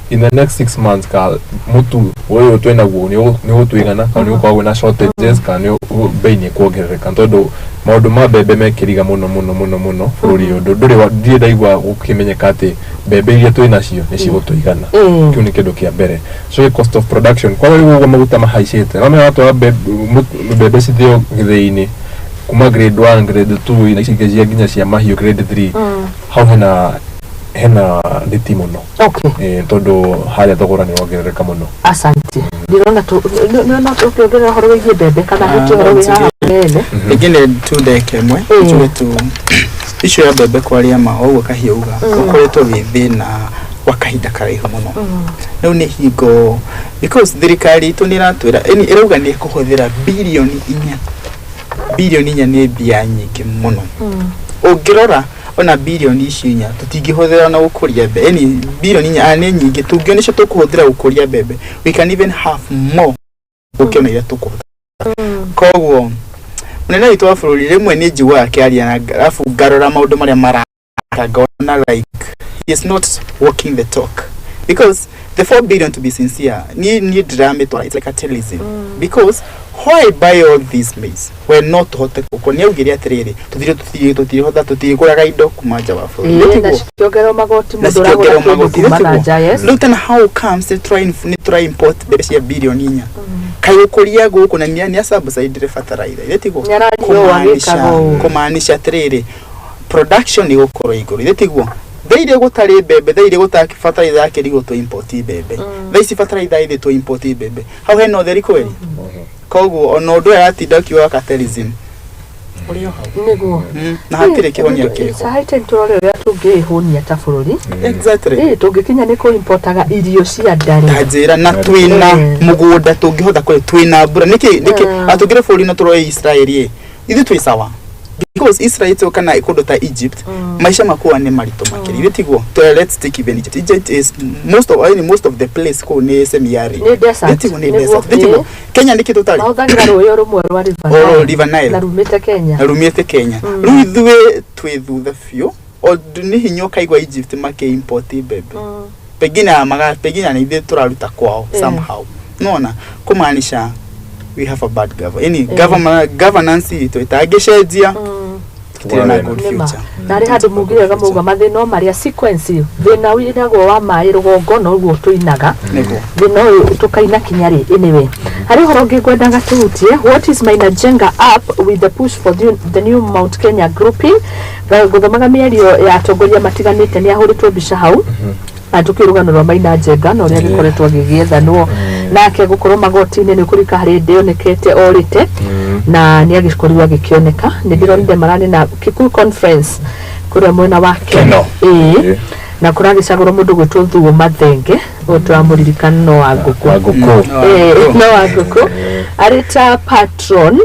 in the next 6 months ka mũtu ũyũ twĩnaguo nĩ ũgũtũigana kana nĩ ũgũkorwo kwĩna shortages kana nĩ bei nĩ ĩkuongerereka, tondũ maũndũ ma mbembe me kĩriga mũno mũno mũno mũno bũrũri ũyũ. Ndũrĩ ndirĩ ndaigua gũkĩmenyeka atĩ mbembe iria twĩ nacio nĩ cigũtũigana. Kĩu nĩ kĩndũ kĩa mbere. So cost of production kwa rĩu ũguo maguta mahaicĩte, no watwara mbembe cithĩo gĩthĩi-inĩ kuma grade 1, grade 2 na ici ingĩ cia nginya cia mahiũ grade 3, hau hena nditi mũno. Tondũ harĩa thogora nĩ wongerereka mũno. Asante. Ndĩrona nĩona ũkĩongerera ũhoro wĩgiĩ mbembe kana hutie ũhoro wĩ haha mbere. Rĩngĩ nĩ tu ndeka ĩmwe, njuge tu issue ya mbembe, kwaria ma ũguo kahiauga, ũkoretwo wĩ thĩna wa kahinda karaihu mũno. Rĩu nĩ hingo because thirikari itũ nĩ ĩratwĩra, ĩni ĩrauga nĩ ĩkũhũthĩra 4 bilioni. 4 bilioni nĩ mbia nyingĩ mũno. Ũngĩrora ona 4 bilioni ici tũtingĩhũthĩra na gũkũria mbembe, ĩni 4 bilioni nĩ nyingĩ tũngĩona nĩcio tũkũhũthĩra gũkũria mbembe, we can even have more gũkĩona iria tũkũhũthĩra. Koguo mũnene witũ wa bũrũri rĩmwe nĩ njiguaga akĩaria na arabu ngarora maũndũ marĩa maraka. Ngona like he is not walking the talk, because the 4 billion, to be sincere, ni ndĩramĩtwara, it's like a terrorism, because why buy all these maize when no tũhote gũkũ? Nĩ augire atĩrĩrĩ, tũthire tũtirĩhota, tũtirĩgũraga indo kuma nja wa bũrũri. Ĩĩ, na Nĩtiguo? cikĩongererwo magoti, Na mũndũ ũragũra cikĩongererwo kĩndũ magoti, kuma na nĩtiguo? nja, yes. Rĩu tena how comes nĩ tũra import mbembe cia 4 billion kaĩ gũkũria gũkũ, na nĩ subsidire fertilizer, ithe tiguo? Nĩarario agĩkaga ũũ. Kũmaanisha atĩrĩrĩ, production nĩ gũkorwo igũrũ, ithe tiguo? Thaa iria gũtarĩ mbembe, thaa iria gũtarĩ fertilizer yakĩrigwo tũ import mbembe, thaa ici fertilizer ithĩ tũ import mbembe, hau hena ũtheri kweli? Koguo ona ũndũ ũyũ aratinda ũkiuga cartelism ũrĩ o hau. Nĩguo. Na hatirĩ kĩhonia kĩho. High time tũrore ũrĩa tũngĩĩhũnia ta bũrũri. Ĩ tũngĩkinya nĩ kũimportaga irio cia ndarĩ? Ta njĩra, na twĩna mũgũnda tũngĩhota kũrĩ, twĩna mbura, nĩkĩ nĩkĩ atũngĩre bũrũri no tũroe Israel ĩ ithuĩ twĩ sawa, because Israel tu kana kũndũ ta Egypt maica makuwa nĩ maritũ makĩria, ithuĩ tiguo? Let's take even Egypt. Egypt is most of, yani most of the place kũu nĩ semi arid. Nĩ desert. Ithuĩ tiguo? Nĩ Nĩguo, desert, ithuĩ tiguo? ĩ. Kenya nĩkĩ tũtarĩ? Mahũthagĩra rũĩ o rũmwe rwa River O Nile. River Nile. Na rumĩte Kenya. Na rumĩte Kenya. Rĩu ithuĩ twĩ thutha biũ, o nĩ hinya ũkaigua Egypt makĩ-import mbembe, pengine maga pengine na ithuĩ tũraruta kwao somehow. Nona kumaanisha we have a bad government, yani government governance itũ ĩtangĩcenjia, tũtirĩ na good Nĩma. future. Na harĩ handũ mugire mauga mathĩna o marĩa sequence, thĩna wĩnagwo wa maĩ rũgongo noguo tũinaga. Thĩna ũyũ tũkaina kinya rĩ? Anyway, harĩ ũhoro ũngĩ ngwendaga tũhutie. What is Maina Njenga up with the push for the new Mount Kenya grouping? Gũthomaga mĩario ya atongoria matiganĩte, nĩ ahũrĩtwo mbica hau na tũkĩ rũgano rwa Maina Njenga na ũrĩa gĩkoretwo agĩgĩethanwo nake gũkorwo magoti-inĩ nĩ kũrika harĩ ndĩonekete orĩte na nĩ agĩkorirwo agĩkĩoneka. Nĩ ndĩronire mararĩ na Kikuyu conference kũrĩa mwena wa Keno. Ĩĩ. Na kũragĩcagũrwo mũndũ gwĩtwo Thuo Mathenge, ũyũ tũramũririkana no wa ngũkũ. Wa ngũkũ. Ĩĩ, no wa ngũkũ arĩ ta patron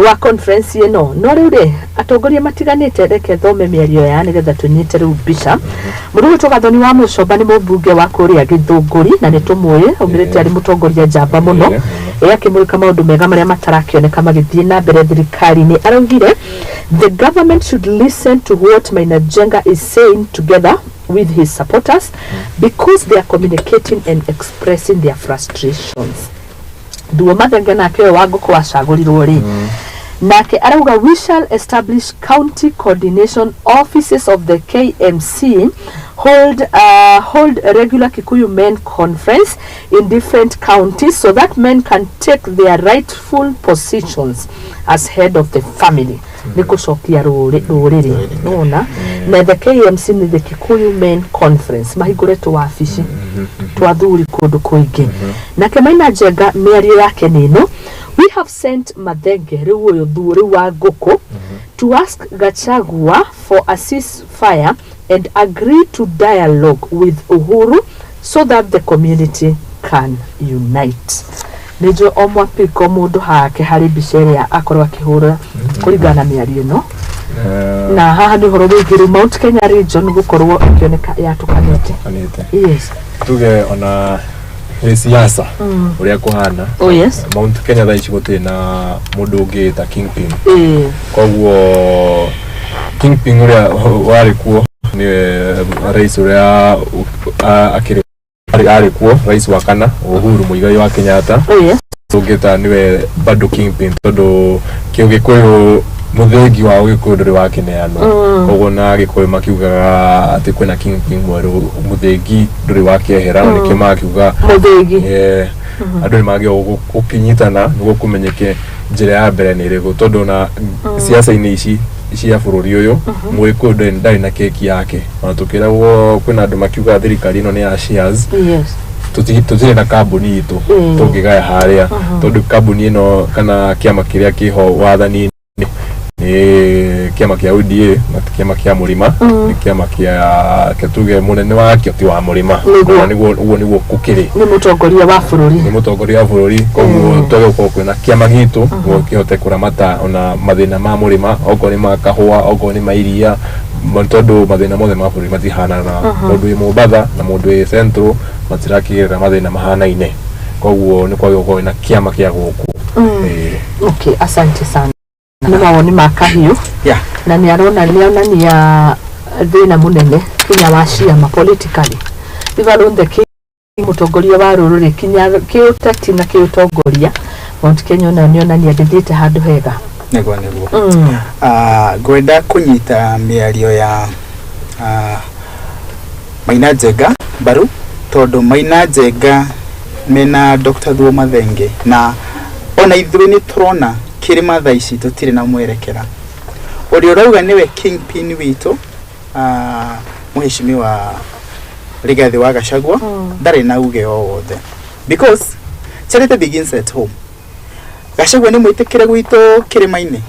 wa conference ĩno. No rĩu rĩ, atongoria matiganĩte, reke thome mĩario ya nĩgetha tũnyite rĩu mbica. Mũndũ gwĩtwo Gathoni wa Mũcomba nĩ mũmbunge wa kũrĩa Gĩthũngũri na nĩ tũmũĩ aumĩrĩte arĩ mũtongoria njamba mũno. Ĩ akĩmũrĩka maũndũ mega marĩa matarakĩoneka magĩthiĩ na mbere thirikari-inĩ, araugire the government should listen to what Maina Njenga is saying together with his supporters, because they are communicating and expressing their frustrations. Thuo Mathenge nake ũyũ wa ngũkũ wacagũrirwo rĩ, nake arauga we shall establish county coordination offices of the KMC, hold a regular Kikuyu men conference in different counties so that men can take their rightful positions as head of the family. Nĩ gũcokia rũrĩrĩ nona na the KMC nĩ the Kikuyu Men Conference, mahingũrĩtwo wabici twa thuri kũndũ kũingĩ. Nake Maina Njenga mĩario yake nĩ ĩno: we have sent Mathenge, rĩu ũyũ thuo rĩu wa ngũkũ, to ask Gachagua for a ceasefire and agree to dialogue with Uhuru so that the community can unite. Nĩ njũĩ o mwapiko mũndũ hake harĩ mbica ĩrĩa akorwo akĩhũra kũringana na mĩario ĩno, na haha nĩ ũhoro wĩgiĩ rĩu Mount Kenya region gũkorwo ĩkĩoneka yatũkanĩte. Kanĩte. Yes. Tuge ona gĩ siasa ũrĩa kũhana, Oh yes. Mount Kenya thaa ici gũtirĩ na mũndũ ũngĩ ta kingpin. Koguo kingpin ũrĩa warĩ kuo nĩ rais ũrĩa akĩrĩ arĩ kuo, rais wa kana Uhuru Muigai wa Kenyatta. Oh yes. Tũngĩta nĩwe bado kingpin, tondũ kĩũgĩkũyũ, mũthingi wa ũgĩkũyũ ndũrĩ wakĩneanwo. Koguo na gĩkũyũ makiugaga atĩ kwĩna kingpin mwerũ, mũthingi ndũrĩ wakĩehera, na nĩkĩo makiuga mũthĩgi. Andũ nĩ magĩrĩirwo gũkĩnyitana nĩguo kũmenyeke njĩra ya mbere nĩ ĩrĩkũ, tondũ na siasa-inĩ ici cia bũrũri ũyũ mũgĩkũyũ ndarĩ na keki yake. Ona tũkĩragwo kwĩna andũ makiugaga thirikari ĩno nĩ ya shares, tũtirĩ na kambuni itũ tũngĩgaya harĩa, tondũ kambuni ĩno kana kĩama kĩrĩa kĩho wathani nĩ kĩama kĩa UDA na ti kĩama kĩa mũrĩma, nĩ kĩama kĩa tuge mũnene wakĩo ti wa mũrĩma. Nĩguo. Na nĩguo ũguo nĩguo gũkĩrĩ. Nĩ mũtongoria wa bũrũri. Nĩ mũtongoria wa bũrũri. Koguo twage gũkorwo kwĩna kĩama gitũ nĩguo kĩhote kũramata ona mathĩna ma mũrĩma, okorwo nĩ ma kahũa, okorwo nĩ ma iria, tondũ mathĩna mothe ma bũrũri matihananaga. Mũndũ wĩ Mombatha na mũndũ wĩ Central matirakĩgerera mathĩna mahanaine, koguo nĩ kwagĩrĩirwo gũkorwo na kĩama kĩa gũkũ. Ĩĩ. Okay, asante sana, nĩ mawoni ma kahiũ. Na nĩ arona nĩ onania Thĩna mũnene kinya wa ciama politically, leave alone the king, mũtongoria wa rũrĩrĩ, kinya kĩũteti na kĩũtongoria, Mount Kenya onayo nĩonania ndĩthiĩte handũ hega. Nĩguo. Ngwenda kũnyita mĩario ya Maina Njenga mbaru, tondũ Maina Njenga mena Dr. Thuo Mathenge na ona ithuĩ nĩ tũrona kĩrĩma thaa ici tũtirĩ na mwerekera. Ũrĩa ũrauga nĩwe kingpin witũ, Mheshimiwa Rigathi wa Gachagua, ndarĩ na uge o wothe, because charity begins at home. Gachagua nĩ mwĩtĩkĩre gwitũ kĩrĩma-inĩ?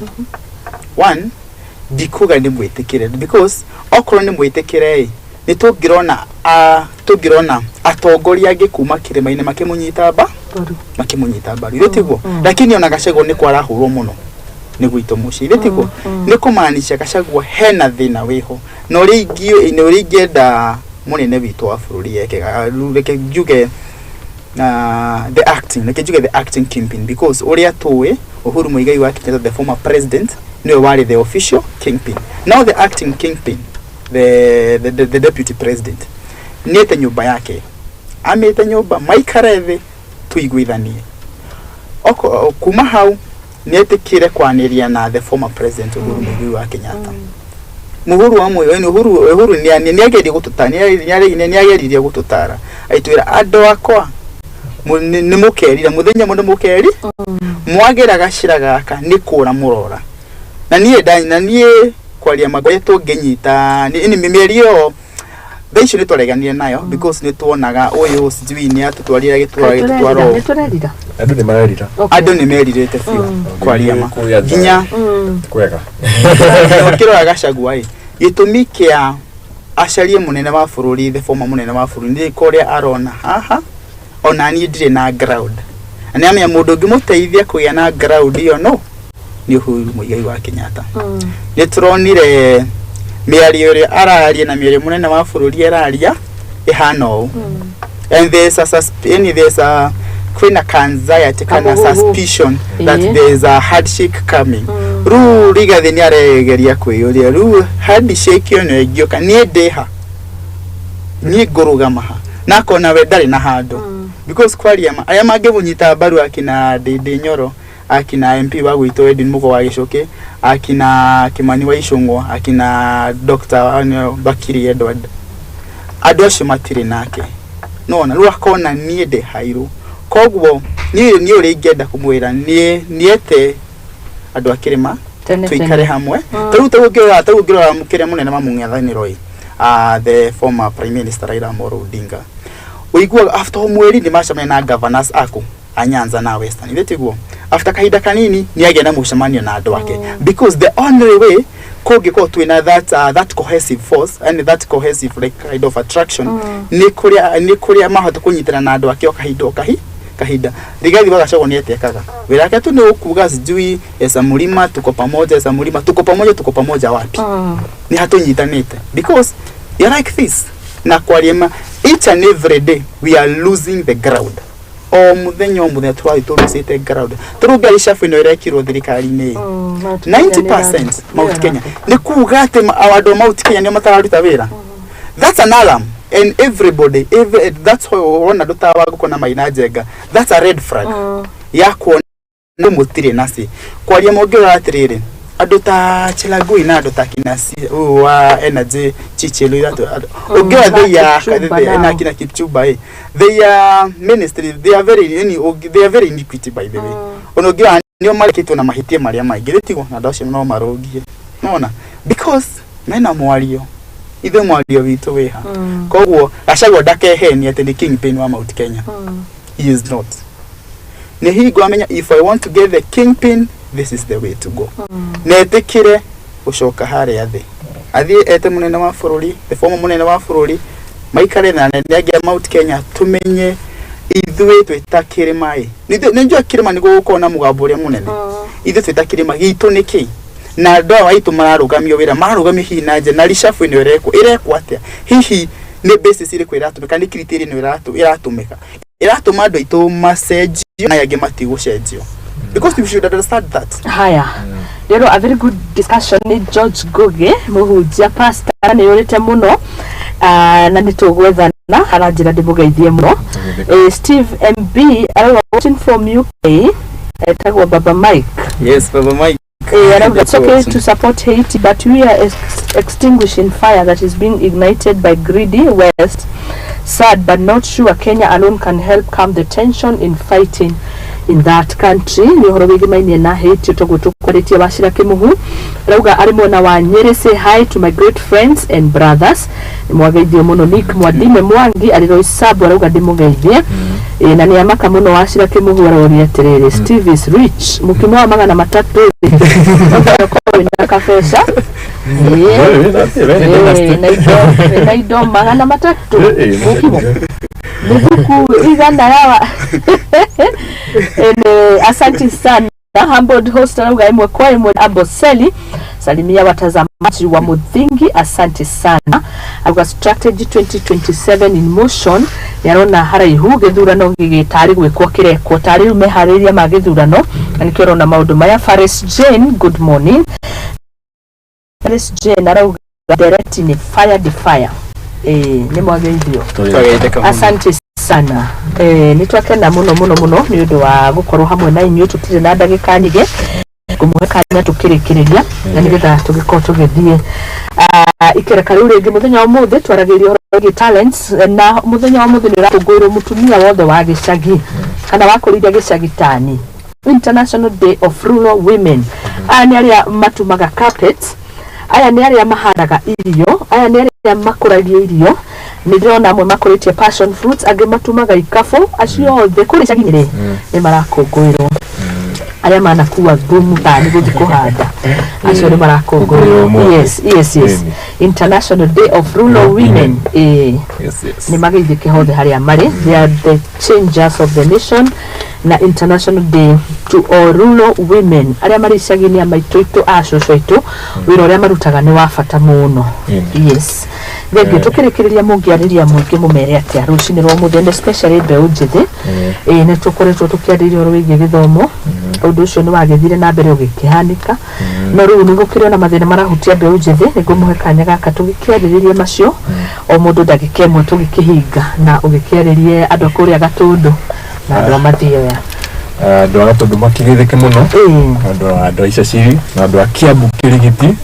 One, ndikuga nĩ mwĩtĩkĩre, because okorwo nĩ mwĩtĩkĩre ĩ nĩ tũngĩrona tũngĩrona atongoria angĩ kuma kĩrĩma-inĩ makĩmũnyita mba Mbaru. Makĩmũnyita mbaru, ithe tiguo? Lakini ona Gachagua nĩ kwarahũrwo mũno nĩ gwitũ mũciĩ, ithe tiguo? Nĩ kũmaanisha Gachagua hena thĩna wĩho na ũrĩa ingĩ na ũrĩa ingĩenda mũnene witũ wa bũrũri eke. Reke njuge the acting, reke njuge the acting kingpin, because ũrĩa tũĩ Uhuru Muigai wa Kenyatta, the former president, nĩwe warĩ the official kingpin. Now the acting kingpin, the deputy president, nĩete nyũmba yake, amĩte nyũmba maikare thĩ tũiguithanie. Oko kuma hau nĩetĩkĩre kwanĩria na the former president Uhuru Muigai wa Kenyatta. Muhuru wa moyo ni Uhuru. Uhuru nĩ agerie gũtũtara, nĩ ageririe gũtũtara, aitwĩra andũ akwa nĩ mũkerira mũthenya mũno mũkeri mwagĩra gacĩra gaka nĩ kũra mũrora. Na niĩ na niĩ kwaria magoretwo ngĩnyita nĩ mĩario ĩyo thaa icio nĩ twareganire nayo, because nĩ tuonaga ũyũ sijui nĩ atũtwarire gĩtwara gĩtũtwara Nĩ tũrerira. Andũ nĩ marerira. Andũ nĩ merirĩte biũ kwaria ma. Kũrĩa nja. Nginya Kwega. Ũkĩrora Gachagua ĩ gĩtũmi kĩa acarie mũnene wa bũrũri, the former mũnene wa bũrũri, nĩ kũrĩa arona haha ona niĩ ndirĩ na ground, na nĩ amenya mũndũ ũngĩmũteithia kũgĩa na ground ĩyo no nĩ Uhuru Muigai wa Kenyatta. Nĩ tũronire mĩario ĩrĩa araria na mĩario mũnene wa bũrũri araria ĩhana ũũ, and there's a yani there's a kwĩna ka anxiety kana Kagugugu. suspicion that there's a handshake coming. Rĩu Rigathi nĩ aregeria kwĩyũria, rĩu handshake ĩyo nĩyo ĩngĩũka, niĩ ndĩha, niĩ ngũrũgama ha, na akona we ndarĩ na handũ, because kwaria ma arĩa mangĩmũnyita mbaru, akina Ndindi Nyoro, akina MP wa gwitũ Edwin Mugo wa Gĩcũkĩ, akina Kimani wa Ichung'wa, akina Dr. Bakiri Edward, andũ acio matirĩ nake. Nona rĩu akona niĩ ndĩ hairũ, koguo niĩ ũrĩa ingĩenda kũmwĩra niĩ niete andũ a kĩrĩma Tene tuikare tene. hamwe. Tarĩu ũngĩrora kĩrĩa mũnene wa mũng'ethanĩro ĩ, the former prime minister Raila Amolo Odinga, ũiguaga after o mweri nĩ macemania na governors aku a Nyanza na Western, ithe tiguo? After kahinda kanini nĩ agĩa na mũcemanio na andũ ake, because the only way kũngĩkorwo twĩna that cohesive force and that cohesive like kind of attraction nĩ kũrĩa mahota kũnyitana na andũ ake o kahinda o kahinda. Rigathi wa Gachagua nĩ etekaga wĩra wake tu nĩ ũkuga sijui esa mlima tuko pamoja, esa mlima tuko pamoja. Tuko pamoja wapi? Nĩ hatũnyitanĩte? Because you're like this na kwaria ma each and every day we are losing the ground, o muthenya o muthenya tũrathiĩ tũrucĩte ground. Tarĩu ngari cabu ĩno ĩrekirwo thirikari-inĩ, 90% Mount Kenya, nĩ kuga atĩ andũ a Mount Kenya nĩo matararuta wĩra. That's an alarm, and everybody that's why wona andũ ta Wangũkũ na Maina Njenga, that's a red flag ya kuona mũtirĩ na ci kwaria. Mũngĩrora atĩrĩrĩ, andũ ta Chelagui na andũ ta Kinasi ũyũ wa Energy Chichelo ithatũ ũngĩrora they are Kipchumba na nao. kina Kipchumba they are ministry, they are very yani, they are very iniquity, by the way. Ona ũngĩrora nĩo marekĩtwo na mahĩtia marĩa maingĩ rĩtigwo na andũ acio no marũngie nona, because mena mwario, ithuĩ mwario witũ wĩha. Koguo Gachagua ndakehenie atĩ nĩ kingpin wa Mount Kenya. He is not. Nĩ hingo amenya, if I want to get the kingpin, this is the way to go. Netĩkĩre gũcoka harĩa thĩ, athiĩ ete mũnene wa bũrũri, the former mũnene wa bũrũri, maikare na anene angĩ a Mount Kenya, tũmenye ithuĩ twĩta kĩrĩma ĩ nĩ njũĩ kĩrĩma nĩguo gũkorwo na mũgambo ũrĩa mũnene. Ithuĩ twĩta kĩrĩma gitũ nĩ kĩ, na andũ aya aitũ mararũgamio wĩra mararũgamio hihi na nja na reshuffle ĩno ĩrekwo atĩa? Hihi nĩ basis ĩrĩkũ ĩratũmĩka? Nĩ criteria ĩno ĩratũmĩka ĩratũma andũ aitũ macenjio na angĩ matigũcenjio? Because we should understand that. Haya, Rero a very good discussion nĩ George Ngugi mũhunjia pastor nĩ ũrĩte mũno. Ah, na nĩ tũgwethana aranjĩra ndĩmũgeithie mũno. Steve MB arauga watching from UK, etagwo Baba Mike. Yes, Baba Mike. Arauga it's okay to support Haiti, but we are extinguishing fire that is being ignited by greedy West. Sad but not sure Kenya alone can help calm the tension in fighting in that country. Nĩ ũhoro wĩgĩmainie na Haiti toguo tũkwarĩtie. Wacira Kĩmuhu rauga arĩ mwena wa Nyĩrĩ, say hi to my great friends and brothers. Nĩ mwageithio mũno. Nick Mwadime Mwangi arĩ Roysambu arauga ndĩmũgeithie. Ĩ, na nĩ amaka mũno. Wacira Kĩmuhu aroria atĩrĩrĩ, Steve is rich, mũkimo wa 300 rĩ, ũkorwo wĩna kabeca. Ĩ, na indo 300 mũkimo mĩthuku igana yawa. Ene, asante sana. Humbled host arauga ĩmwe kwa ĩmwe. Amboseli, salimia watazamaji wa Muthingi, asante sana. Auga strategy 2027 in motion, nĩarona haraihu gĩthurano gĩgĩtarĩ gwĩkwo kĩrekwo tarĩ rĩu meharĩria ma gĩthurano na nĩkĩo ũrona maũndũ maya. Faris Jane, good morning. Faris Jane arauga direct ni fire the fire. Nĩ mwageithio. Twageithĩka mũno. Asante sana. Nĩ twakena mũno mũno mũno nĩ ũndũ wa gũkorwo hamwe na inyuĩ. Tũtirĩ na ndagĩka nyingĩ, ngũmũhe kanya tũkĩrĩkĩrĩria na nĩgetha tũgĩkorwo tũgĩthiĩ. Ah, ikereka rĩu rĩngĩ mũthenya wa ũmũthĩ twaragĩria ũhoro wĩgiĩ talents, na mũthenya wa ũmũthĩ nĩ ũrakũngũĩrwo mũtumia wothe wa gĩcagi kana wakũrĩire gĩcagi tani, International Day of Rural Women. Aya nĩ arĩa matumaga carpets, aya nĩ arĩa mahandaga irio, aya nĩ arĩa makũragia irio. Nĩ ndĩrona amwe makũrĩtie passion fruits, angĩ matumaga ikabũ. Acio othe kũrĩa icagi-inĩ rĩ, nĩ marakũngũĩrwo. Arĩa manakua thumu ta nĩ gũthiĩ kũhanda, acio nĩ marakũngũĩrwo. Ũmũthĩ. Yes. Ĩni. International Day of Rural Women, ĩĩ. Yes. Nĩ mageithĩke hothe harĩa marĩ. They are the changers of the nation. Na International Day to all rural women, arĩa marĩ icagi-inĩ, a maitũ aitũ, a cũcũ aitũ, wĩra ũrĩa marutaga nĩ wa bata mũno. Yes, thengio. Tũkĩrĩkĩrĩria, mũngĩarĩria mũingĩ mũmere atĩa rũcinĩ rwa mũthenya, especially mbeũ njĩthĩ? Ĩĩ, nĩ tũkoretwo tũkĩarĩria ũhoro wĩgiĩ gĩthomo. Ũndũ ũcio nĩ wagĩthire na mbere ũgĩkĩhanĩka, no rĩu nĩ gũkĩrĩ na mathĩna marahutia mbeũ njĩthĩ. Nĩ ngũmũhe kanya gaka tũgĩkĩarĩrĩrie macio, o mũndũ ndagĩka ĩmwe tũgĩkĩhinga, na ũgĩkĩarĩrie andũ a kũrĩa Gatũndũ na andũ a Mathioya. Andũ a Gatũndũ makĩgeithĩke mũno, andũ a Icaciri na andũ a Kiambu Kĩrigiti.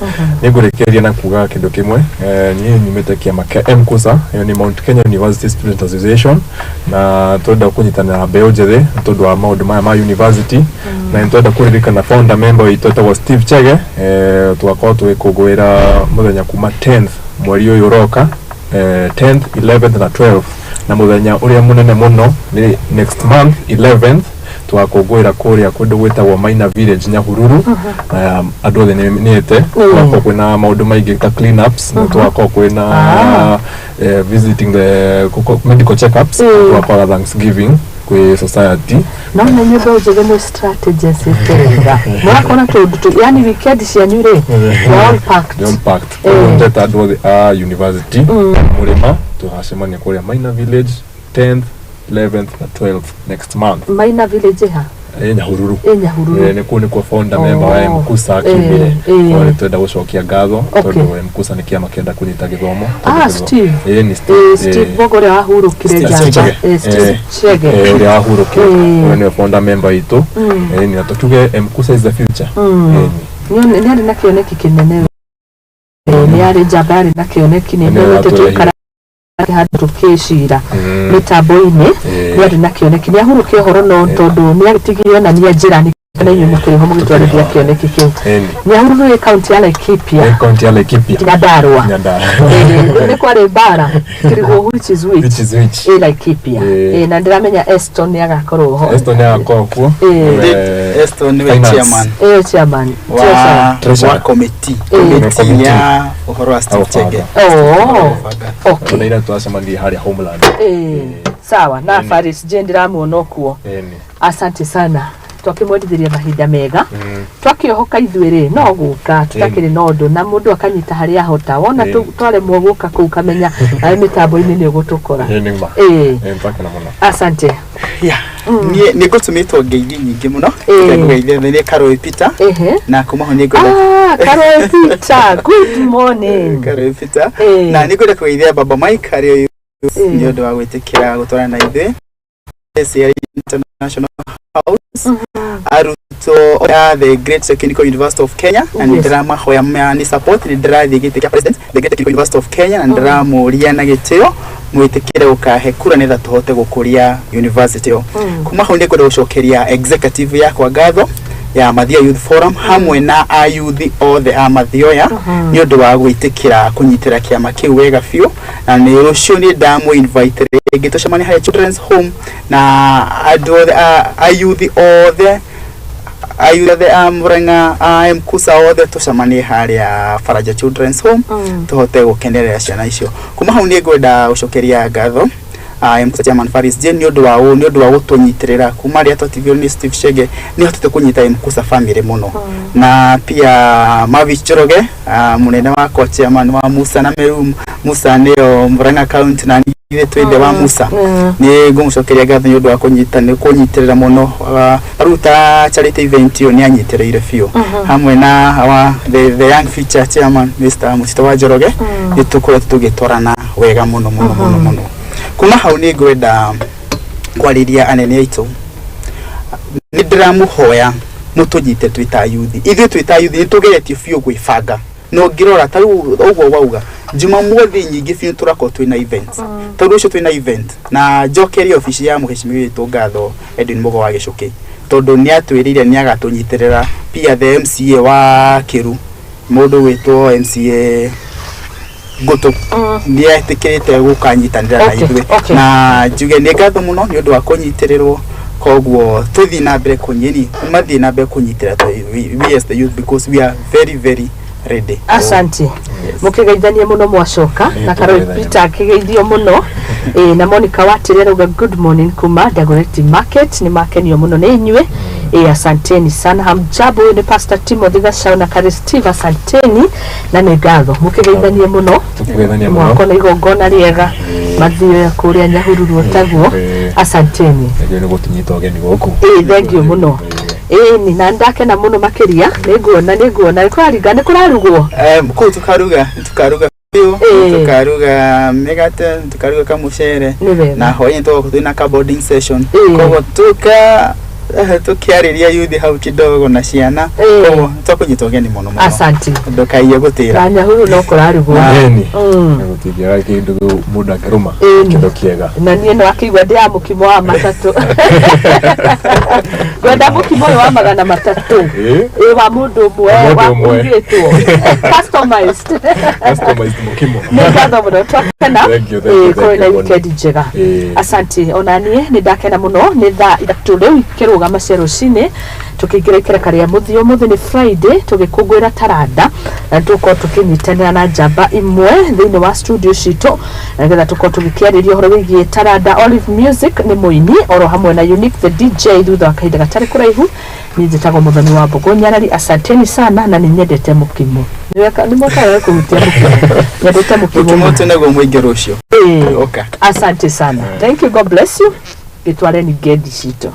Nĩ ngũrĩkĩrĩria na kuga kĩndũ kĩmwe. Niĩ nyumĩte kĩama kĩa MKUSA, ĩyo nĩ Mount Kenya University Student Association, na twenda kũnyitanĩra na mbeũ njĩthĩ nĩ tondũ wa maũndũ maya ma university, na nĩ twenda kũririkana founder member witũ etagwo Steve Chege. Tũgakorwo tũgĩkũngũĩra mũthenya kuma 10th mweri ũyũ ũroka, 10th, 11th na 12th, na mũthenya ũrĩa mũnene mũno nĩ next month 11th, tũgakũngũĩra kũrĩa kũndũ gwĩtagwo Maina Village, Nyahururu, na andũ othe nĩ nĩte. Tũgakorwo kwĩna maũndũ maingĩ ta clean ups, na tũgakorwo kwĩna visiting the medical checkups, tũgakorwo na thanksgiving kwĩ society. No na inyuĩ mbeũ njĩthĩ mwĩ strategies wega, mũrakora tũndũ yani weekend cianyu rĩ, we're all packed. They're all packed. Koguo ndeta andũ othe a university mũrĩma tũgacemania kũrĩa Maina Village 10th, 11th na 12th next month. Maina Village ha? Nyahururu. Ĩ, Nyahururu. Nĩ kũu nĩkuo founder member wa MKUSA akiumire. Koguo nĩ twenda gũcokia ngatho tondũ MKUSA nĩ kĩama kĩenda kũnyita gĩthomo. Ah, Steve. Ĩ, nĩ Steve. Steve Bogo ũrĩa wahurũkire. Steve njamba. Chege. Steve Chege. Ũrĩa wahurũkire, ũrĩa nĩwe founder member witũ. Na tũtuge MKUSA is the future. Nĩ arĩ na kĩoneki kĩnene. Nĩ arĩ njamba yarĩ na kĩoneki, nĩ Nĩwe ndonete watũrehire. tũikara handũ tũkĩcira mĩtambo-inĩ. Nĩ arĩ na kĩoneki, nĩ ahurũkire ũhoro, no tondũ nĩ agĩtigire onania njĩra nĩ na inyuĩ mũkĩrĩ ho mũgĩtwarithia kĩoneki kĩu. Nĩ ahurũkire kaunti ya Laikipia. Nĩ kaunti ya Laikipia. Nyandarua. Nyandarua. Nĩ kwarĩ mbara kĩrigwo which is which. Which is which. Ĩ, Laikipia. Na ndĩramenya Eston nĩ agakorwo ho. Eston nĩ agakorwo kuo. Eston nĩwe Finance. chairman Ĩ, chairman wa Treasurer. Treasurer. wa committee, Committee. committee ya ũhoro wa Steve Our Chege. Oh, okay. Ona ira twacemanirie harĩa Homeland. Sawa na Faris je ndĩramuona kuo. Ĩni. Asante sana, twakĩmwendithĩria mahinda mega. Twakĩohoka ithuĩ rĩ, no gũka tũtakĩrĩ na ũndũ na mũndũ akanyita harĩa ahota wona. Twaremwo gũka kũu, kamenya nawe mĩtambo-inĩ nĩ ũgũtũkora. Ĩni ma. Ĩ. Ĩ, twakena mũno. Asante. Yeah. Niĩ nĩ ngũtũmĩtwo ngeithi nyingĩ mũno. Ĩĩ. Ngũgeithia nĩ Karũĩ Peter. Ehe. Na kuma ho nĩ ngwenda Ah, Karol Peter, good morning. Karũĩ Peter. Ĩĩ. Na nĩ ngwenda kũgeithia Baba Mike harĩ Ĩĩ. nĩ ũndũ wa gwĩtĩkĩra gũtwarana na ithuĩ. SCR International House. Arutwo a the Great Technical University of Kenya na nĩ ndĩramahoya nĩ support nĩ ndĩrathiĩ gĩtĩ kĩa president the Great Technical University of Kenya na nĩ ndĩramũria na gĩtĩo mwĩtĩkĩre gũkahe kura nĩgetha tũhote gũkũria university ĩyo. Kuma hau nĩ ngwenda gũcokeria executive yakwa ngatho ya Mathioya Youth Forum hamwe na ayuthi othe a Mathioya nĩ ũndũ wa gwĩtĩkĩra kũnyitĩra kĩama kĩu wega biũ, na nĩ rũciũ nĩ ndamũ invite rĩngĩ tũcemanie harĩa Children's Home na andũ othe ayuthi othe, ayuthi othe a Murang'a, a Mkusa othe, tũcemanie harĩa Faraja Children's Home tũhote gũkenerera ciana icio. Kuma hau nĩ ngwenda gũcokeria ngatho Mkusa chairman Faris Jane nĩ ũndũ wa gũtũnyitĩrĩra kuma rĩrĩa twatigirwo nĩ Steve Chege. Nĩ hotete kũnyita Mkusa family mũno, na pia Mavis Njoroge, mũnene wakwa, chairman wa Musa na Meru. Musa nĩyo Murang'a County na ithuĩ twĩ thĩ wa Musa. Nĩ ngũmũcokeria ngatho nĩ ũndũ wa kũnyita nĩ kũnyitĩrĩra mũno. Rĩu ta charity event ĩyo nĩ anyitĩrĩire biũ hamwe na wa the young future chairman Mr. Mũtito wa Njoroge. Nĩ tũkoretwo tũgĩtwarana wega mũno mũno mũno mũno. Kuma hau nĩ ngwenda kwarĩria anene aitũ. Nĩ ndĩramũhoya mũtũnyite twĩ ta yuthi. Ithuĩ twĩ ta yuthi nĩ tũgeretie biũ gwĩbanga, na ũngĩrora ta rĩu ũguo wauga, Jumamothi nyingĩ biũ tũrakorwo twĩna events. Tondũ ũcio twĩna event na njokerie obici ya mũheshimiwa witũ ngatho Edwin Mũgo wa Gĩcũkĩ, tondũ nĩ atwĩrĩire nĩ agatũnyitĩrĩra. Pia the MCA wa Kĩru, mũndũ wĩtwo MCA Ngũtũ, nĩ etĩkĩrĩte gũkanyitanĩra na ithuĩ. Na njuge nĩ ngatho mũno nĩ ũndũ wa kũnyitĩrĩrwo. Koguo tũthiĩ na mbere kũnyini mathiĩ na mbere kũnyitĩra we as the youth, because we are very very ready. Asante, mukigeithanie muno mwacoka. Ĩĩ, na Karol tũgeithanie. Peter akigeithio muno. Ĩĩ, na Monica Watĩrĩ arauga good morning kuma Dagoretti Market, nĩ makenio mũno nĩ inyuĩ. Ĩĩ, asanteni sana. Hamjambo, ũyũ nĩ Pastor Timothy Gacau na Kari Steve, asanteni na nĩ ngatho. Mũkĩgeithanie mũno. Tũkĩgeithania mũno. Mwako na igongona rĩega Mathioya kũrĩa Nyahururu taguo. Ĩĩ. Asanteni. Thengiũ nĩ gũtũnyita ũgeni gũkũ. Ĩĩ, thengiũ mũno. Ĩĩ ni na ndakena mũno makĩria. Nĩ nguona nĩ kũraringa, nĩ kũrarugwo. Kũu tukaruga biũ. Ĩĩ. Tukaruga mĩgate, tukaruga kamũcere. Nĩ wega. Na hwaĩ-inĩ tũgakorwo twĩna ka bonding session. Ĩĩ. Koguo tukiarĩria yuthi hau kidogo na ciana. Ĩĩ. Koguo tũkũnyita ũgeni mũno mũno. Asante. Ndũkaiye gũtĩra. Na Nyahururu no kũrarugwo. Ĩni. Gũtingĩaga kĩndũ mũndũ akĩrũma. Ĩni. Kĩndũ kĩega. Na niĩ no akĩigua ndĩ ya mũkimo wa matatũ, ngwenda mũkimo ũyũ wa 300. Ĩĩ. Ĩ wa mũndũ ũmwe. Wa mũndũ wa ũmwe. ũrugĩtwo customized. Customized mũkimo. Nĩ ngatho mũno, twakena. Thank you, thank you, Ĩĩ, kũrĩ na thank you. weekend njega. Ĩĩ. Asante, ona niĩ nĩ ndakena mũno. Nĩ thaa 3 rĩu ikĩrũgama cia rũcinĩ, tũkĩingĩra ikereka rĩa mũthia. Ũmũthĩ nĩ Friday, tũgĩkũngũĩra taranda, na tũkorwo tũkĩnyitanĩra na njamba imwe thĩinĩ wa studio citũ na nĩgetha tũkorwo tũgĩkĩarĩria ũhoro wĩgiĩ taranda. Olive Music nĩ mũini oro hamwe na Unique the DJ. Thutha wa kahinda gatarĩ kũraihu, niĩ njĩtagwo Mũthoni wa Mbũgũ Nyarari. Asanteni sana, na nĩ nyendete mũkimo. Nĩ mwekaga kũhutia mũkimo, nyendete mũkimo Mũkimo mũno. twĩnaguo mũingĩ rũciũ. Ĩĩ. Oka. Asante sana, thank you, God bless you. Gĩtwareni ngendi citũ.